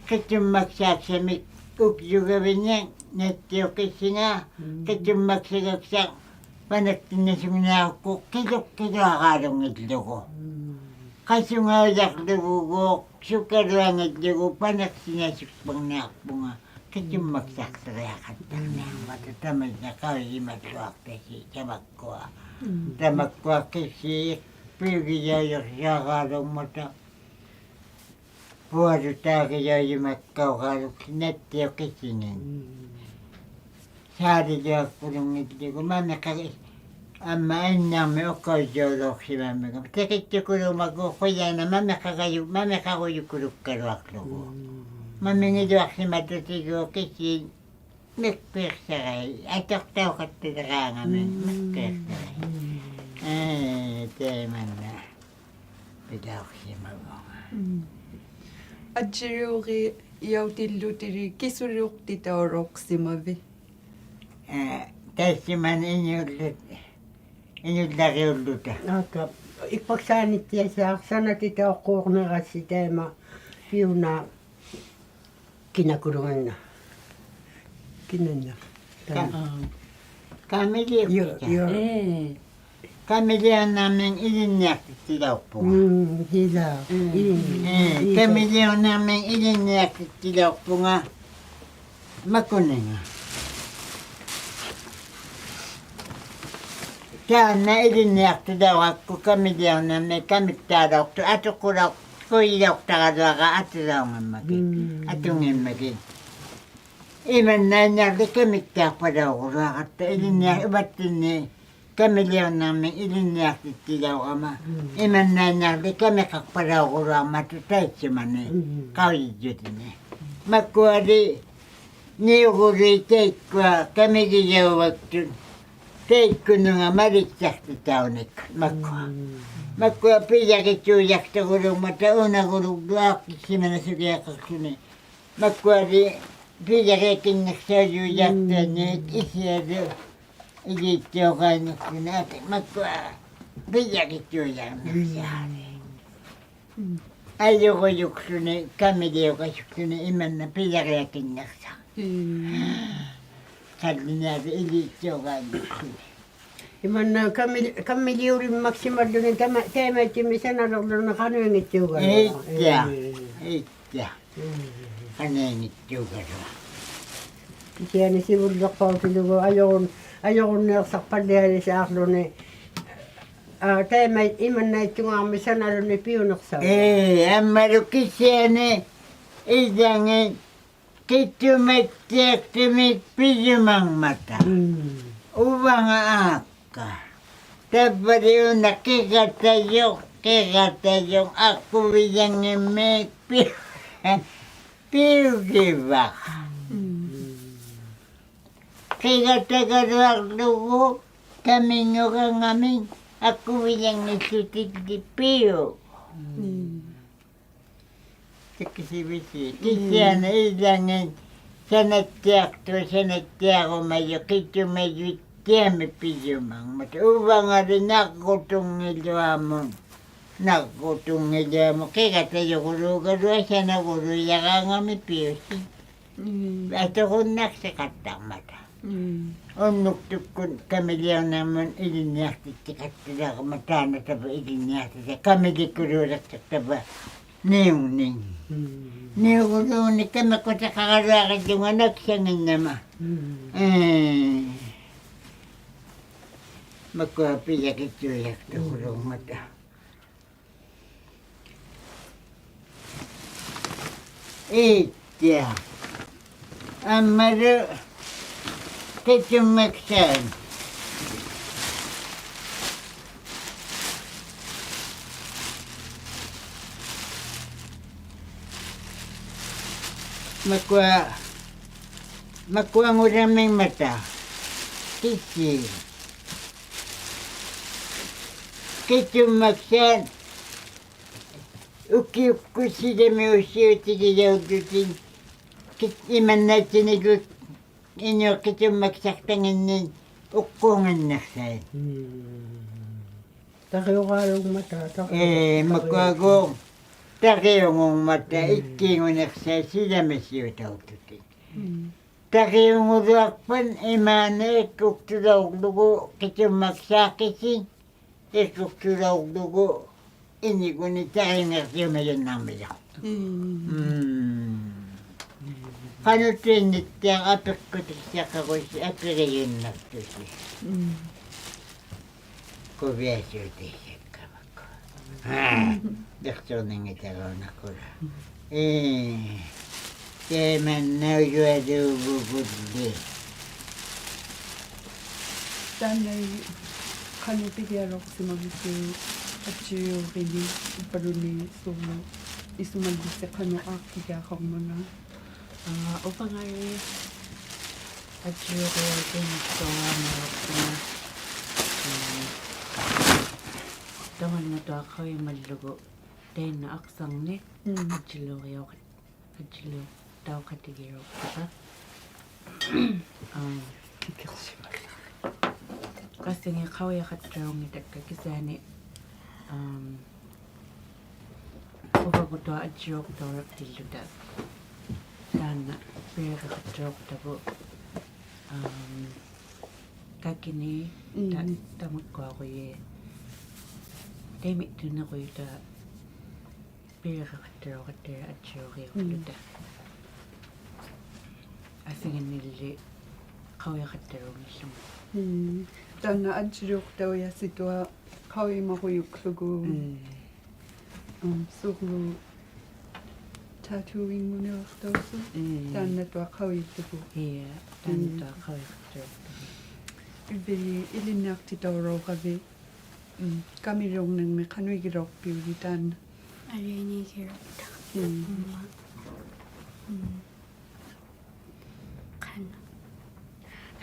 ᑭᒃᑐᒻᒪᒃᓵᒃᓴᒥᒃ ᐅᒡᔪᒐᕕᓐᓂᒃ ᓇᑦᑎᐅᑉ ᑭᓯᖓ, ᑭᒃᑐᒻᒪᒃᓴᒐᒃᓴᖅ ᐸᓇᒃᑎᓐᓂᓱᖕᓂᐊᖅᑯᖅ ᑭᓗᒃᑭᓗᐊᕌᓗᙱᓪᓗᒍ. ᖃᓱᖓᐅᔭᕐᓗᒍᒎᖅ, ᓱᑲᓗᐊᙱᓪᓗᒍ ᐸᓇᒃᓯᓇᓱᒃᐸᖕᓂᐊᖅᐳᖓ, ᑭᒃᑐᒻᒪᒃᓵᖅᓯᕆᐊᖃᑦᑕᕐᓂᐊᕐᒪᑕ ᑕᒪᔾᔭ ᖃᐅᔨᒪᓗᐊᖅᑕᓯ ᑕᒪᒃᑯᐊ. ᑕᒪᒃᑯᐊ ᑭᓯ ᐱᐅᒋᔭᐅᔪᖅᓴᕌᓘᒻᒪᑕ. ᐳᐊᓗᑖᒋᔭᐅᔪᒪᒃᑲᐅᕌᓗᒃ ᓇᑦᑎᐅᑉ ᑭᓯᖏᑦ. ᓵᓕᔪᐊᒃᑯᓗᙱᓪᓗᒍ ᒪᒥᖃᕆ, ᐊᒻᒪ ᐃᓐᓇᒥ ᐅᖃᐅᔾᔭᐅᓚᐅᖅᓯᒪᒻᒥᒐ. ᑎᑭᑦᑐᑯᓗᒪᒎᖅ ᖁᔭᓐᓇ ᒪᒥᖃᒐᔪ-, ᒪᒥᖃᕈᔪᑯᓗᒃᑲᓗᐊᖅᖢᒍ. ᒪᒥᖏᓗᐊᖅᓯᒪᑕᑎᒎᖅ ᑭᓯ ᒥᖅᐲᖅᓴᕋᐃ, ᐊᑐᖅᑕᐅᖃᑦᑕᕋᖓᒥ, ᒥᖅᐲᖅᓴᕋᐃ. ᐄ, ᑕᐃᒪᓐᓇ ᐱᑕᐅᖅᓯᒪᒍᖓ. ᐊᔾᔨᓕᐅᕆᔭᐅᑎᓪᓗᑎᓕ ᑭᓱᓕᐅᖅᑎᑕᐅᓚᐅᖅᓯᒪᕕᑦ? ᐄ, ᑕᐃᔅᓱᒪᓂ ᐃᓄᓪᓗ-, ᐃᓄᓪᓚᕆᐅᓪᓗᑕ. ᐋᒃᑲ, ᐃᒃᐸᒃᓵᓂᑦᑎᐊᓵᖅ ᓴᓇᑎᑕᐅᖅᑰᕐᓂᕋᔅᓯ ᑕᐃᒪ ᐱᐅᓈ ᑭᓇᑯᓗᖓᓐᓇ. ᑭᓇᓐᓇ. ᑲ-, ᑲᒥᓕᐅᖅᑎᑕ. ᔪ-, ᔪ-. ᐄ. ᑲᒥᓕᐅᕐᓂᕐᒥᒃ ᐃᓕᓐᓂᐊᖅᑎᑦᑎᓚᐅᖅᐳᖓ. ᒻ, ᓯᓚ. ᒻ. ᐄ, ᐄ, ᑲᒥᓕᐅᕐᓂᕐᒥᒃ ᐃᓕᓐᓂᐊᖅᑎᑦᑎᓚᐅᖅᐳᖓ. ᒪᑯᓂᖓ. ᑖᓐᓇ ᐃᓕᓐᓂᐊᖅᑎᓚᐅᕋᒃᑯ ᑲᒥᓕᐅᕐᓂᕐᒥᒃ ᑲᒥᑦᑖᓚᐅᖅᑐᖅ ᐊᑐᖁᓚᐅᖅ-, ᖁᔨᓚᐅᖅᑕᕋᓗᐊᕋ ᐊᑐᓚᐅᙱᒻᒪᒋᑦ. ᒻ. ᐊᑐᙱᒻᒪᒋᑦ. ᐃᒪᓐᓇᐃᓐᓇᕐᓕ ᑲᒥᑦᑖᖅᐸᓚᐅᕈᓗᐊᕋᑦᑕ ᐃᓕᓐᓂᐊ-, ᐅᕙᑦᑎᓐᓂ ᑲᒥᓕᐅᕐᓂᕐᒥᒃ ᐃᓕᓐᓂᐊᖅᑎᑦᑎᓚᐅᕋᒪ. ᒻ. ᐃᒪᓐᓇᐃᓐᓇᕐᓕ ᑲᒥᖃᖅᐸᓚᐅᕈᓗᐊᕐᒪᑕ ᑕᐃᔅᓱᒪᓂ. ᒻ. ᖃᐅᔨᔾᔪᑎᓂ. ᒪᒃᑯᐊᓕ ᓂᐅᕈᓗᐃᑦ ᑕᐃᒃᑯᐊ ᑲᒥᒋᔭᐅᕙᒃᑐᑦ. ᑕᐃᒃᑯᓄᖓ ᒪᓕᑦᓴᖅᑎᑕᐅᓂᒃ ᒪᒃᑯᐊ. ᒻ. ᒪᒃᑯᐊ ᐱᔭᕆᑑᔭᖅᑐᒍᓗᖕᒪᑕ ᐅᓇᒍᓗᒃᓗᐊᖅᑭᒃᓯᒪᓇᓱᒋᐊᖃᖅᖢᓂ. ᒪᒃᑯᐊᓕ ᐱᔭᕆᐊᑭᓐᓂᖅᓴᐅᔫᔭᖅᑐᐊᓐᓂᒃ ᐃᓯᐊᓗ ᐃᓕᑦᑐᖃᐃᓐᓂᖅᖢᓂ ᐊᑎ ᒪᒃᑯᐊ ᐱᔭᕆᑑᔭᕐᓂᖅᓴᕋᓂ. ᐊᔪᕈᔪᒃᖢᓂ, ᑲᒥᓕᐅᕋᔪᒃᖢᓂ ᐃᒪᓐᓇ ᐱᔭᕆᐊᑭᓐᓂᖅᓴᖅ. ᒻ. ᖃᓪᓗᓂᐊᕐᓗ ᐃᓕᑦᑐᖃᐃᓐᓂᖅᖢᓂ. ᐃᒪᓐᓇ ᑲᒥ-, ᑲᒥᓕᐅᓕᒻᒪᒃᓯᒪᓪᓗᓂ ᑕᒪ-, ᑕᐃᒪᐃᑦᑐᒥᓴᓇᓕᕐᓗᓂ ᖃᓄᐃᙱᑦᑑᒐᓗᐊᕋ. ᐄᑦᑎᐊ. ᐄ. ᐄᑦᑎᐊ. ᒻ. ᖃᓄᐃᙱᑦᑑᒐᓗᐊᕋ. ᑭᓯᐊᓂ ᓯᕗᓪᓕᖅᐸᐅᑎᓗᒍ ᐊᔪᕈᓐ-, ᐊᔪᕈᓐᓃᖅᓴᖅᐸᓪᓕᐊᓕᓵᕐᓗᓂ. ᐋ, ᑕᐃᒪᐃᑦ ᐃᒪᓐᓇᐃᑦᑐᖓᕐᒥ ᓴᓇᓗᓂ ᐱᐅᓂᖅᓴᐅᓗᐊᕋ. ᐄ, ᐊᒻᒪᓗ ᑭᓯᐊᓂ ᐃᓚᖏᑦ ᑭᒃᑐᒪᑦᑎᐊᖅᑐᒥᒃ ᐱᔪᒪᖕᒪᑕ. ᒻ. ᐅᕙᖓ ᐋᒃᑲ. ᑕᕝᕙᓕ ᐅᓇ ᑭᖃᑕᔪᖅ, ᑭᖃᑕᔪᖅ ᐊᑯᕕᔭᖏᒻᒥᒃ ᐱ-, ᐱᐅᒋᕙᒃ. ᒻ. ᑭᖃᑕᒐᓗᐊᕐᓗᒍ ᑲᒥᙳᕋᖓᒥᒃ ᐊᑯᕕᔭᖏᓪᓗᑎᓪᓕ ᐱᐅ. ᒻ. ᑎᑭᓯᕕᓯ. ᑭᓯᐊᓂ ᐃᓚᖏᑦ ᓴᓇᑦᑎᐊᖅᑐᖅ, ᓴᓇᑦᑎᐊᕈᒪᔪᖅ, ᑭᒃᑐᒪᔪᑦᑎᐊᒥᒃ ᐱᔪᒪᖕᒪᑕ. ᐅᕙᖓᓕ ᓇᒡᕈᑐᙱᓗᐊᒧᑦ, ᓇᒡᕈᑐᙱᓗᐊᒧᑦ, ᑭᖃᑕᔪᒍᓘᒐᓗᐊᖅ ᓴᓇᒍᓘᔭᕌᖓᒥᒃ ᐱᐅᓯ. ᒻ. ᐊᑐᕈᓐᓇᖅᓯᖃᑦᑕᕐᒪᑕ. ᒻ. ᐅᓐᓄᒃᑐᒃᑯᑦ ᑲᒥᓕᐅᕐᓂᕐᒧᑦ ᐃᓕᓐᓂᐊᖅᑎᑦᑎᖃᑦᑕᓚᐅᕋᒪ ᑖᓐᓇ ᑕᕝᕙ ᐃᓕᓐᓂᐊᖅᑎᑦᑎ ᑲᒥᓕᑯᓘᓕᖅᑕᖅ ᑕᕝᕙ ᓂᐅᓂᒃ. ᒻ. ᓂᐅᕈᓘᓂ ᑲᒥᖁᑕᖃᕋᓗᐊᕆᔪᖓ ᓇᒃᓴᖏᓐᓇᒪ. ᒻ. ᐄ. ᒪᑯᐊ ᐱᔭᕆᑑᔭᖅᑐᒍᓘᖕᒪᑕ. ᐄᑦᑎᐊ. ᐊᒻᒪᓗ ᑭᒃᑐᒻᒪᒃᓵᓐ. ᒪᑯᐊ, ᒪᑯᐊᖑᓕᕐᒥᖕᒪᑕ. ᑭᓯ. ᑭᒃᑐᒻᒪᒃᓵᓐ. ᐅᑭᐅᒃᑯᑦ ᓯᓚᒥ ᐅᓯᐅᑎᒋᔭᐅᓪᓗᑎᒃ ᑭ-, ᐃᒪᓐᓇᐃᑦᑎᓂᒍ ᐃᓄᐊᑦ ᑭᒃᑐᒻᒪᒃᓴᖅᑕᖏᓐᓂᒃ ᐅᖅᑰᖏᓐᓂᖅᓴᐃᑦ. ᒻ. ᑕᕆᐅᕌᓘᒻᒪᑕ, ᑕᕆ-, ᐄ, ᑕᕆ-, ᒪᑯᐊᒎᖅ, ᑕᕆᐅᖑᒻᒪᑕ, ᒻᒻ. ᐃᒃᑮᖑᓂᖅᓴᐃᑦ ᓯᓚᒥᓯᐅᑕᐅᖅᑐᑎᒃ. ᒻᒻ. ᑕᕆᐅᖑᓗᐊᖅᐸᑦ ᐃᒫᓐᓇ ᐃᒃᑯᒃᑐᓚᐅᕐᓗᒍ ᕿᒍᒪᒃᓵᖅᑭᓯ, ᐃᒃᑯᒃᑐᓚᐅᕐᓗᒍ ᐃᓂᒍᓂ ᑕᕆᖏᖅᑎᐅᒪᔪᓐᓇᕐᒥᔪᖅ. ᒻᒻ. ᒻᒻ. ᖃᓄᑐᐃᓐᓂᑦᑎᐊᖅ ᐊᐱᖅᑯᑎᑦᑎᐊᖅᑲᒍᓯ ᐊᐱᕆᔪᓐᓇᖅᑐᓯ. ᒻᒻ. ᖁᕕᐊᓲᑎᑦᑎᐊᖅᑲᒪᒃᑯ. ᐋ, ᐃᖅᓱᕐᓂᙱᑕᕈᓇᖅᑯᓗ. ᒻᒻ. ᐄ, ᑕᐃᒪᓐᓇᐅᔪᐊᓘᒍᒍᓪᓕ. ᑖᓐᓇ ᖃᓄᖅ ᐱᒋᐊᓚᐅᖅᓯᒪᕕᓯᐅᒃ ᐊᔾᔨᓕᐅᕆᓂᒃ ᐅᕝᕙᓘᓐᓃᑦ ᓲᕐᓗ ᐃᓱᒪᓪᓕᔅᓯ ᖃᓄᖅ ᐋᖅᑭᒋᐊᖃᕐᒪᖔᑦ? ᐋ, ᐅᐸᖓᓕ ᐊᔾᔨᓕᐅᕆᐊᖅᑎᓐᓇᖅᑐᕋᒪᕋᒃᑯ, ᒻᒻ, ᑕᒪᓐᓇᑐᐊᖅ ᖃᐅᔨᒪᓪᓗᒍ ᑕᐃᓐᓇ ᐊᖅᓴᕐᓂᒃ, ᒻᒻ. ᐊᔾᔨᓕᐅᕆᐅᖃ-, ᐊᔾᔨᓕᐅᖅᑕᐅᖃᑎᒋᓚᐅᖅᑕᕋ. ᐋ. ᖁᕕᐊᓱᒪᓪᓚᕆ. ᖃᓴᖏᑦ ᖃᐅᔨᖃᑦᑕᓚᐅᙱᑕᒃᑲ ᑭᓯᐊᓂ, ᐊᒻ, ᐅᕙᒍᑦ ᐊᔾᔨᓕᐅᖅᑕᐅᓕᖅᑎᓪᓗᑕ. ᑖᓐᓇ ᐱᓕᕆᖃᑦᑕᓚᐅᖅᑕᕗᑦ, ᐊᒻ, ᑲᑭᓂᒃ ᑕ-, ᒻᒻ. ᑕᒪᒃᑯᐊᖁᔨ. ᑕᐃᒪᐃᑦᑐᓂᖁᔨᑕ ᐱᓕᕆᖃᑦᑕᓚᐅᖃᑦᑕᓕ ᐊᔾᔨᓕᐅᕆᐅᖅᖢᑕ. ᒻᒻ. ᐊᓯᖏᓐᓂᓪᓕ ᖃᐅᔨᖃᑦᑕᓚᐅᙱᓪᓗᒍ. ᒻᒻ. ᑖᓐᓇ ᐊᔾᔨᓕᐅᖅᑕᐅᔭᓯᑐᐊᖅ ᖃᐅᔨᒪᕈᔪᒃᖢᒍ. ᒻᒻ. ᐊᒻ, ᓲᕐᓗ ᑖᑐᐃᖕᖑᓂᕋᖅᑕᐅᓲᖅ. ᒻᒻ. ᑖᓐᓇᑐᐊᖅ ᖃᐅᔨᑦᑐᒍ. ᐄ, ᑖᓐᓇᑐᐊᖅ ᒻᒻ. ᖃᐅᔨᑦᑐᒍ. ᐃᕝᕕᓪᓕ ᐃᓕᓐᓂᐊᖅᑎᑕᐅᓚᐅᕋᕕᑦ. ᒻᒻ, ᑲᒥᓕᐅᕐᓂᕐᒥᒃ ᖃᓄᐃᒋᓚᐅᖅᐱᐅᓕ ᑖᓐᓇ? ᐊᓕᐊᓇᐃᒋᓚᐅᖅᑕᖅ. ᒻᒻ. ᒻᒻ. ᒻᒻ. ᖃᓄᖅ.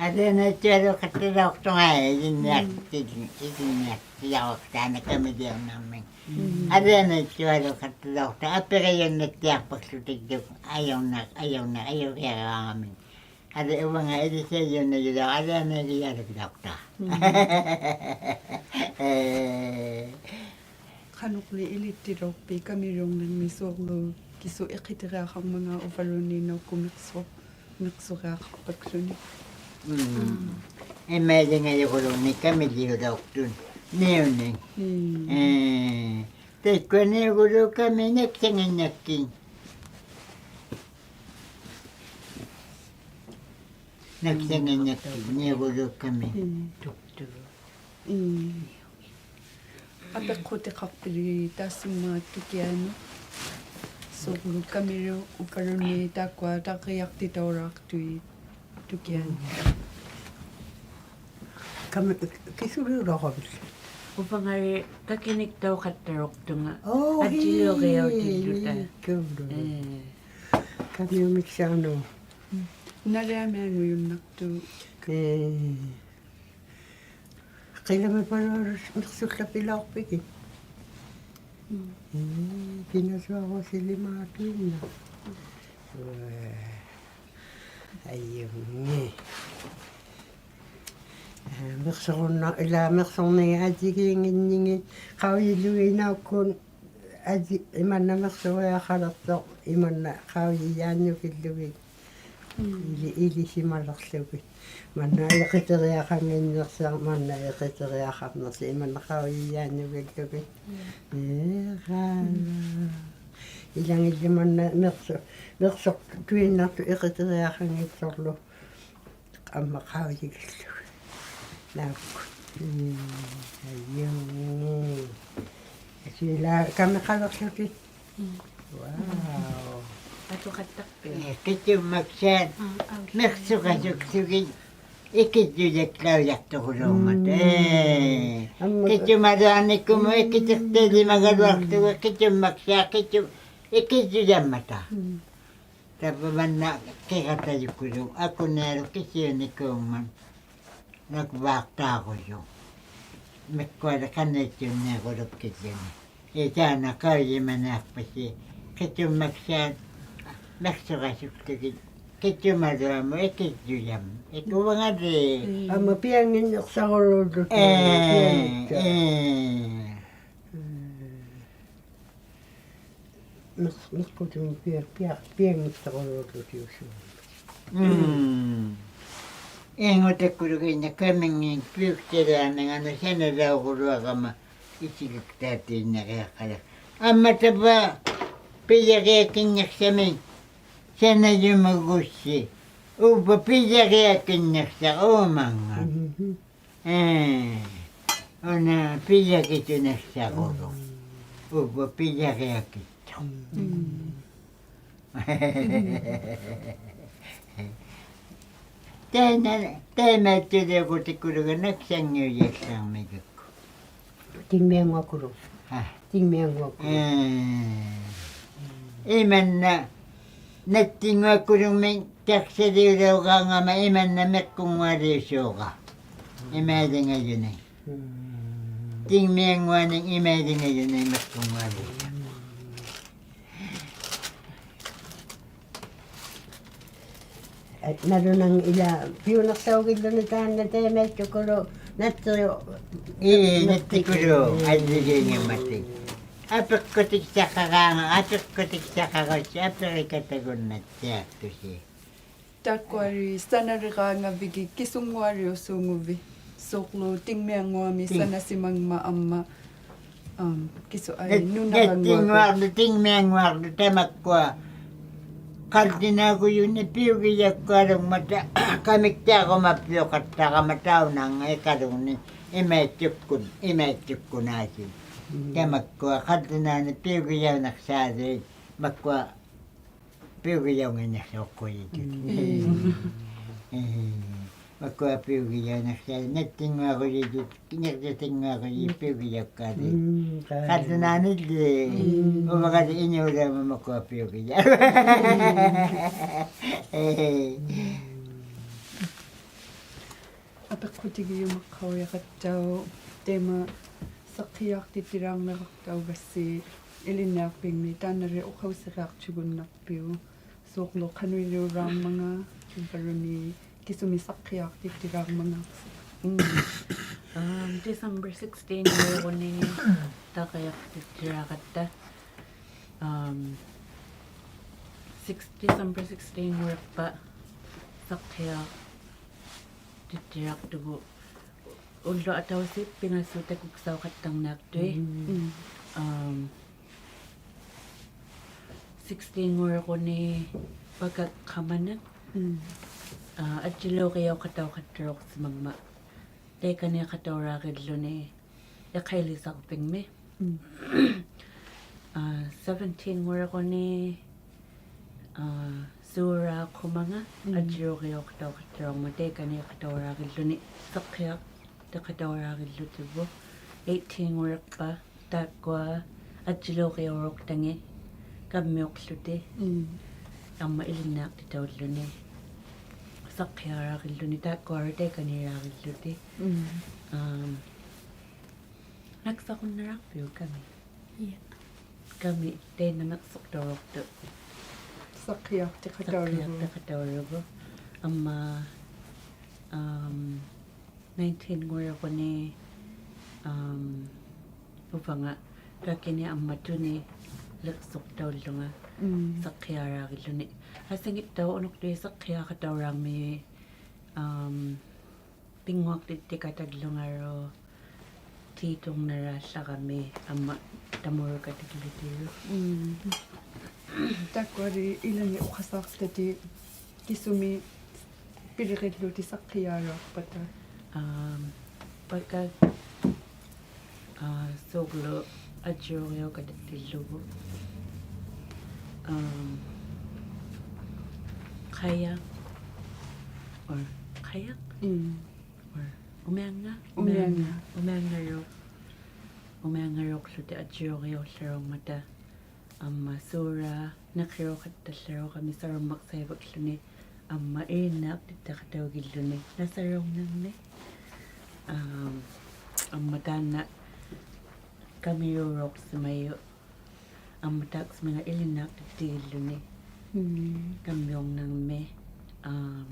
ᐊᓕᐊᓇᐃᑦᑐᐊᓘᖃᑦᑕᓚᐅᖅᑐᖓ ᐃᓕᓐᓂᐊᖅᑎ-, ᒻᒻ. ᐃᓕᓐᓂᐊᖅᑎᑕᐅᖅ ᑖᓐᓇ ᑲᒥᓕᐅᕐᓂᕐᒥᒃ. ᒻᒻ. ᐊᓕᐊᓇᐃᑦᑐᐊᓘᖃᑦᑕᓚᐅᖅᑐᖓ ᐊᐱᕆᔪᓐᓇᑦᑎᐊᖅᐸᒃᖢᑎᒃ ᐊᔪᕐᓇᖅ, ᐊᔪᕐᓇᖅ, ᐊᔪᕆᐊᕋᕋᒥᒃ. ᐊᓕ ᐅᕙᖓ ᐃᓕᓴᐃᔪᓐᓇᔪᓚᐅᖅ ᐊᓕᐊᓇᐃᒋᔭᓗᒃᑕᐅᖅᑕ. ᒻᒻ. ᐄ. ᖃᓄᕐᓕ ᐃᓕᑦᑎᓚᐅᖅᐱᑦ ᑲᒥᓕᐅᕐᓂᕐᒥᒃ ᓲᕐᓗ ᑭᓱ ᐃᕿᑎᕆᐊᖃᕐᒪᖔᑦ ᐅᕝᕙᓘᓐᓃᑦ ᓇᐅᒃᑯᑦ ᒥᖅᓱ-, ᒥᖅᓱᕆᐊᖃᖅᐸᒃᖢᓂ? ᒻᒻ. ᒻᒻ. ᐃᒪᐃᓕᖓᔪᒍᓗᓐᓃᑦ ᑲᒥᓕᐅᓚᐅᖅᑐᑦ ᓂᐅᓂᒃ. ᒻᒻ. ᐄ. ᑕᐃᒃᑯᐊ ᓂᐅᒍᓗ ᑲᒥ ᓇᒃᓯᖏᓐᓇᒃᑭᑦ. ᓇᒃᓯᖏᓐᓇᒃᑭᑦ ᓂᐅᒍᓗ ᑲᒥ. ᒻᒻ. ᑐᒃᑐᒍ. ᒻᒻ. ᐊᐱᖅᑯᑎᖃᖅᐱᓪᓕ ᑖᔅᓱᒻᒪᑦ ᑐᑭᐊᓄᑦ? ᓲᕐᓗ ᑲᒥᓗ ᐅᕝᕙᓘᓐᓃᑦ ᑖᒃᑯᐊ ᑕᕐᕆᐊᖅᑎᑕᐅᓛᖅᑐᐃᑦ ᑐᑭᐊᓄᑦ. ᒻᒻ. ᑲᒥ ᑭᓱᓕᐅᓚᐅᕋᕕᓪᓕ? ᐅᕙᖓᓕ ᑲᑭᓂᒃᑕᐅᖃᑦᑕᓚᐅᖅᑐᖓ. ᐆ, ᐊᔾᔨᓕᐅᕆᐊᓗᑎᓪᓗᑕ. ᐄ, ᑭᐅᓪᓗ. ᐄ. ᑲᒥᐅᑉ ᒥᒃᓵᓄᑦ. ᒻᒻ. ᓇᓕᐊᒥᐊᖑᔪᓐᓇᖅᑐᖅ. ᐄ. ᕿᓚᒥ ᐸᓗᐊᓗᓯ ᒥᖅᓱᓪᓚᐱᓚᐅᖅᐱᒋᑦ. ᒻᒻ. ᐄ, ᑭᓇᓱᐊᕈᓯᓕᒫᑐᐃᓐᓇᖅ. ᐊᐃᔪᙱ. ᐊ, ᒥᖅᓱᕈᓐᓇ-, ᐃᓛ ᒥᖅᓱᕐᓂᖏᑦ ᐊᔾᔨᒌᙱᓐᓂᖏᑦ ᖃᐅᔨᓗᒋᑦ ᓇᐅᒃᑯᑦ ᐊᔾᔨ-, ᐃᒪᓐᓇ ᒥᖅᓱᕆᐊᖃᓕᖅᑐᖅ, ᐃᒪᓐᓇ ᖃᐅᔨᔮᓐᓄᒋᓪᓗᒋᑦ. ᒻᒻ. ᐃᓕ-, ᐃᓕᓯᒪᓕᖅᖢᒋᑦ. ᒪᓐᓇ ᐃᕿᑎᕆᐊᖃᙱᓐᓂᖅᓴᖅ, ᒪᓐᓇ ᐃᕿᑎᕆᐊᖃᕐᓂᖅᓴᖅ, ᐃᒪᓐᓇ ᖃᐅᔨᔮᓐᓄᒋᓪᓗᒋᑦ. ᒻᒻ. ᐄ, ᖃᓚ. ᒻᒻ. ᐃᓚᖏᓪᓕ ᒪᓐᓇ ᒥᖅᓱ-, ᒥᖅᓱᖅᑐᐃᓐᓇᖅᑐᖅ ᐃᕿᑎᕆᐊᖃᙱᑦᑐᕐᓗ. ᐊᒻᒪ ᖃᐅᔨᒋᓪᓗᒋᑦ. ᓇᐅᒃᑯᑦ. ᒻᒻ, ᐊᔪᙱ. ᐊᓯᓚ ᑲᒥᖃᓕᖅᖢᑎᑦ. ᒻᒻ. Wow. ᐊᑐᖃᑦᑕᖅᐱᐅᒃ? ᐄ, ᑭᔪᒻᒪᒃᓵᑦ. ᐋ, ᐊᐅ. ᒥᖅᓱᕋᓱᒃᖢᒋᑦ. ᐃᑭᔾᔪᔭᒃᓚᐅᔭᖅᑐᕈᓘᒻᒪᑕ. ᒻᒻ. ᐄ. ᐊᒻᒪ ᑭᔪᒪᓗᐊᓂᒃᑯᒧᑦ ᐃᑭᔾᔪᖅᑕᐃᓕᒪᒐᓗᐊᖅᑐᒍᑦ ᑭᔪᒻᒪᒃᓵᑦ ᑭᔪ-, ᐃᑭᔾᔪᔭᒻᒪᑕ. ᒻᒻ. ᑕᕝᕙ ᒪᓐᓇ ᑭᖃᑦᑕᔪᑯᓗᒃ, ᐊᑯᓂᐊᓗᒃ ᑭᓯᐅᓂᑰᒻᒪᑦ. ᓇᒡᕚᖅᑖᕈᔪᒃ. ᒥᒃᑯᐊᓕ ᖃᓃᑦᑐᓐᓃᕈᓗᒃᑭᓪᓗᓂ. ᐄ ᑖᓐᓇ ᖃᐅᔨᒪᓂᐊᖅᐸᓯ. ᑭᔪᒻᒪᒃᓵᑦ ᒥᖅᓱᕋᓱᒃᖢᒋᑦ. ᑭᔪᒪᓗᐊᒧᑦ ᐃᑭᔾᔪᔭᒻ. ᐃᑯᕙᖓᓕ. ᒻᒻ. ᐊᒻᒪ ᐱᐊᙱᓐᓂᖅᓴᕈᓘᓪᓗᑎᒃ. ᐄ, ᐱᐊᙱᑦᑐᖅ. ᐄ. ᒥᖅᑯᑎᖕᒥᒃ ᐱᐊ-, ᐱᐊ-, ᐱᐊᖏᑦᑕᕈᓗᒃ ᓗᑎᐅᓲᖑᖕᒥᒃ. ᒻᒻ. ᐃᖑᑕᑯᓗᒍ ᐃᓐᓇ ᑲᒥᖏᑦ ᐱᐅᒃᓯᓕᐊᕐᓂᖓᓄᑦ ᓴᓇᓚᐅᕈᓗᐊᕋᒪ ᐃᓯᒋᒃᑖᑎᓐᓂᕆᐊᖃᓚ. ᐊᒻᒪ ᑕᕝᕙ ᐱᔭᕆᐊᑭᓐᓂᖅᓴᒥᒃ ᓴᓇᔪᒪᒍᔅᓯ. ᐅᕝᕙ ᐱᔭᕆᐊᑭᓐᓂᖅᓴᖅ ᐆᒪᖓ. ᒻᒻ. ᐄ, ᐅᓇ ᐱᔭᕆᑐᓂᖅᓴᕈᓗᒃ. ᒻᒻ. ᐅᕝᕙ ᐱᔭᕆᐊᑭᑦᑐᖅ. ᒻᒻ. ᑕᐃᒪ, ᑕᐃᒪᐃᑦᑐᓕᐅᕈᑎᑯᓗᒍ ᓇᒃᓴᙱᐅᔭᓪᓚᕐᒥᒐᒃᑯ. ᑎᖕᒥᐊᙳᐊᑯᓗᒃ. ᐋ. ᑎᖕᒥᐊᙳᐊᑯᓗᒃ. ᐄ. ᐃᒪᓐᓇ ᓇᑦᑎᙳᐊᑯᓗᖕᒥᒃ ᑕᒃᓴᓕᐅᓚᐅᕌᖓᒪ ᐃᒪᓐᓇ ᒥᖅᑯᙳᐊᓕᐅᓲᕋ. ᐃᒪᐃᓕᖓᔪᓂᒃ. ᑎᖕᒥᐊᙳᐊᓂᒃ ᐃᒪᐃᓕᖓᔪᓂᒃ ᒥᖅᑯᙳᐊᓕᐅᓲᕋ. ᓇᓗᓇᖕ ᐃᓛ ᐱᐅᓂᖅᓴᐅᒋᓪᓗᓂ ᑖᓐᓇ ᑕᐃᒪᐃᑦᑐᑯᓗᒃ ᓇᑦᑎᕈ-, ᐄ, ᓇᑦᑎᑯᓗᒃ, ᓇᑦᑎᑯᓗᒃ, ᐊᔾᔨᒌᙱᒻᒪᑎᒃ. ᐊᐱᖅᑯᑎᒃᓴᖃᕌᖓ, ᐊᐱᖅᑯᑎᒃᓴᖃᕈᔅᓯ, ᐊᐱᕆᑲᑕᒍᓐᓇᑦᑎᐊᖅᑐᓯ. ᑖᒃᑯᐊᓕ ᓴᓇᓕᕌᖓᕕᒋᑦ ᑭᓱᙳᐊᓕᐅᓲᖑᕕᑦ? ᓲᕐᓗ ᑎᖕᒥᐊᙳᐊᒥᒃ ᑎᖕ-, ᓴᓇᓯᒪᖕᒪᑦ ᐊᒻᒪ, ᐊᒻ, ᑭᓱ ᐊᐃ ᓇᑦ-, ᓄᓇᕋᙳᐊᖅ. ᓇᑦᑎᙳᐊᕐᓗ, ᑎᖕᒥᐊᙳᐊᕐᓗ ᑕᒪᒃᑯᐊ ᖃᓪᓕᓈᒍᔪᓂᒃ ᐱᐅᒋᔭᒃᑯᐊᓗᖕᒪᑕ ᑲᒥᒃᑖᕈᒪᑉᐱᐅᖃᑦᑕᕋᒪ ᑕᐅᓇᙵᐃᑲᓗᖕᓂ ᐃᒪᐃᑦᑐᒃᑯᓐ-, ᐃᒪᐃᑦᑐᒃᑯᓐᓈᓯ. ᒻᒻ. ᑕᒪᒃᑯᐊ ᖃᓪᓕᓈᓂᒃ ᐱᐅᒋᔭᐅᓂᖅᓴᓕ ᒪᒃᑯᐊ ᐱᐅᒋᔭᐅᙱᓐᓂᖅᓴᐅᖅᑯᔨᔪᑦ. ᒻᒻ. ᐄ, ᒪᑯᐊ ᐱᐅᒋᔭᐅᓂᖅᓴᓕ, ᓇᑦᑎᙳᐊᕈᔪᑦ, ᓂᕐᔪᑎᙳᐊᕈᔪᑦ ᐱᐅᒋᔭᐅᒃᑳᓕ. ᒻᒻ, ᖃᓪᓕᓈᓂᓪᓕ. ᒻᒻ. ᐅᕙᖓᓕ ᐃᓅᓚᐅᒻᒪᑦ ᒪᑯᐊ ᐱᐅᒋᔭᐅᒃ. ᐄ. ᐊᐱᖅᑯᑎᒋᔪᒪᖅᑲᐅᔭᕋᑦᑕᐅᖅ, ᑕᐃᒪ ᓴᖅᑭᔮᖅᑎᑦᑎᓛᕐᓂᕋᖅᑕᐅᒐᔅᓯ ᐃᓕᓐᓂᐊᖅᐱᖕᒥ, ᑖᓐᓇᓕ ᐅᖃᐅᓯᕆᐊᖅᑐᒍᓐᓇᖅᐱᐅᒃ? ᓲᕐᓗ ᖃᓄᐃᓕᐅᓛᕐᒪᖔᑦ, ᑭᒻᐸᓗᓂ ᑭᓱᒥᒃ ᓴᖅᑭᔮᖅᑎᑦᑎᓛᕐᒪᖔᑦ. ᒻᒻ. ᐊᒻ, December sixteen-ᖑᓕᕈᓂ ᓴᖅᑭᔮᖅᑎᑦᑎᓛᕋᑦᑕ. ᐊᒻ, six, December sixteen-ᖑᓕᖅᐸᑦ ᓴᖅᑭᔮᖅᑎᑦᑎᓛᖅᑐᒍᑦ ᐅᓪᓗ ᐊᑕᐅᓯᖅ ᐱᖓᓱᑦ ᑕᑯᒃᓴᐅᖃᑦᑕᕐᓂᐊᖅᑐᐃᑦ. ᒻᒻ. ᐊᒻ, sixteen-ᖑᓕᕈᓂ ᐸᑲᒃᖃᒪᓂᖅ. ᒻᒻ. ᐋ, ᐊᔾᔨᓕᐅᕆᔭᐅᖃᑕᐅᖃᑦᑕᓚᐅᖅᓯᒪᖕᒪᑦ ᑕᐃᑲᓃᖃᑕᐅᓛᕆᓪᓗᓂ ᐃᖃᐃᓕᓴᕐᕕᖕᒥ. ᒻᒻ. ᐋ, seventeen-ᖑᓕᕈᓂ, ᐋ, ᓲᕋᖁᒪᖔᑦ, ᒻᒻ, ᐊᔾᔨᓕᐅᕆᔭᐅᖃᑕᐅᖃᑦᑕᓚᐅᕐᒪᑦ ᑕᐃᑲᓃᖃᑕᐅᓛᕆᓪᓗᓂ ᓴᖅᑭᔮᖅᑎᖃᑕᐅᓛᕆᓪᓗᑎᒍ. Eighteen-ᖑᓕᖅᐸᑦ ᑖᒃᑯᐊ ᐊᔾᔨᓕᐅᕆᔭᐅᓚᐅᖅᑕᖏᑦ ᑲᒻᒥᐅᖅᖢᑎᒃ. ᒻᒻ. ᐊᒻᒪ ᐃᓕᓐᓂᐊᖅᑎᑕᐅᓪᓗᓂ ᓴᖅᑭᔮᓛᕆᓪᓗᓂ ᑖᒃᑯᐊᓗ ᑕᐃᑲᓃᓛᕆᓪᓗᑎᒃ. ᒻᒻ. ᐊᒻ, ᓇᒃᓴᕈᓐᓇᓛᖅᐱᐅᒃ ᑲᒥ? Yeah. ᑲᒥ ᑕᐃᓐᓇ ᒥᖅᓱᖅᑕᐅᓚᐅᖅᑐᖅ. ᓴᖅᑭᔮᖅᑎᖃᑕᐅᓪᓗᒍ. ᓴᖅᑭᔮᖅᑎᖃᑕᐅᓪᓗᒍ. ᐊᒻᒪ, ᐊᒻ, nineteen-ᖑᓕᕈᓂ, ᐊᒻ, ᐅᕙᖓ ᑲᑭᓂ ᐊᒻᒪ ᑐᓂ ᓕᖅᓱᖅᑕᐅᓪᓗᖓ, ᒻᒻ, ᓴᖅᑭᔮᓛᕆᓪᓗᓂ. ᐊᓯᖏᑦᑕᐅᖅ ᐅᓄᖅᑐᐃᑦ ᓴᖅᑭᔮᖃᑕᐅᓛᕐᒥ, ᐊᒻ, ᐱᙳᐊᖅᑎᑦᑎᑲᑕᓪᓗᖓᓗ ᑏᑐᕐᓇᓛᓪᓚᕋᒥ ᐊᒻᒪ ᑕᒧᓗᑲᑕᓪᓗᑎᓪᓗ. ᒻᒻ. ᑖᒃᑯᐊᓕ ᐃᓚᖏᑦ ᐅᖃᓵᖅᑕᑎᑦ ᑭᓱᒥᒃ ᐱᓕᕆᓪᓗᑎᑦ ᓴᖅᑭᔮᓛᖅᐸᑕ? ᐊᒻ, ᐸᑲᒃ, ᐋ, ᓲᕐᓗ ᐊᔾᔨᓕᐅᕆᔭᐅᖃᑎᑦᑎᓪᓗᒍ. ᐊᒻ, ᖃᔭᖅ, or ᖃᔭᖅ? ᒻᒻ. Or ᐅᒥᐊᖓ? ᐅᒥᐊᖓ. ᐅᒥᐊᖓᓗ-, ᐅᒥᐊᖓᓗᖅᖢᑎᒃ ᐊᔾᔨᓕᐅᕆᔭᐅᓪᓚᓚᐅᕐᒪᑕ. ᐊᒻᒪ ᓲᕋ ᓂᕿᓗᖃᑦᑕᓪᓚᓚᐅᕋᒥ ᓴᕈᒻᒪᒃᓴᐃᕙᒃᖢᓂ, ᐊᒻᒪ ᐃᓕᓐᓂᐊᖅᑎᑦᑎᖃᑕᐅᒋᓪᓗᓂ ᓇᓴᓚᐅᕐᓂᕐᒥ. ᐊᒻ, ᐊᒻᒪ ᑖᓐᓇ ᑲᒥᔪᓚᐅᖅᓯᒪᔪᖅ, ᐊᒻᒪ ᑖᒃᓱᒥᖓ ᐃᓕᓐᓂᐊᖅᑎᑦᑎᒋᓪᓗᓂ, ᒻᒻ, ᑲᒥᔪᕐᓂᕐᒥ. ᐊᒻ,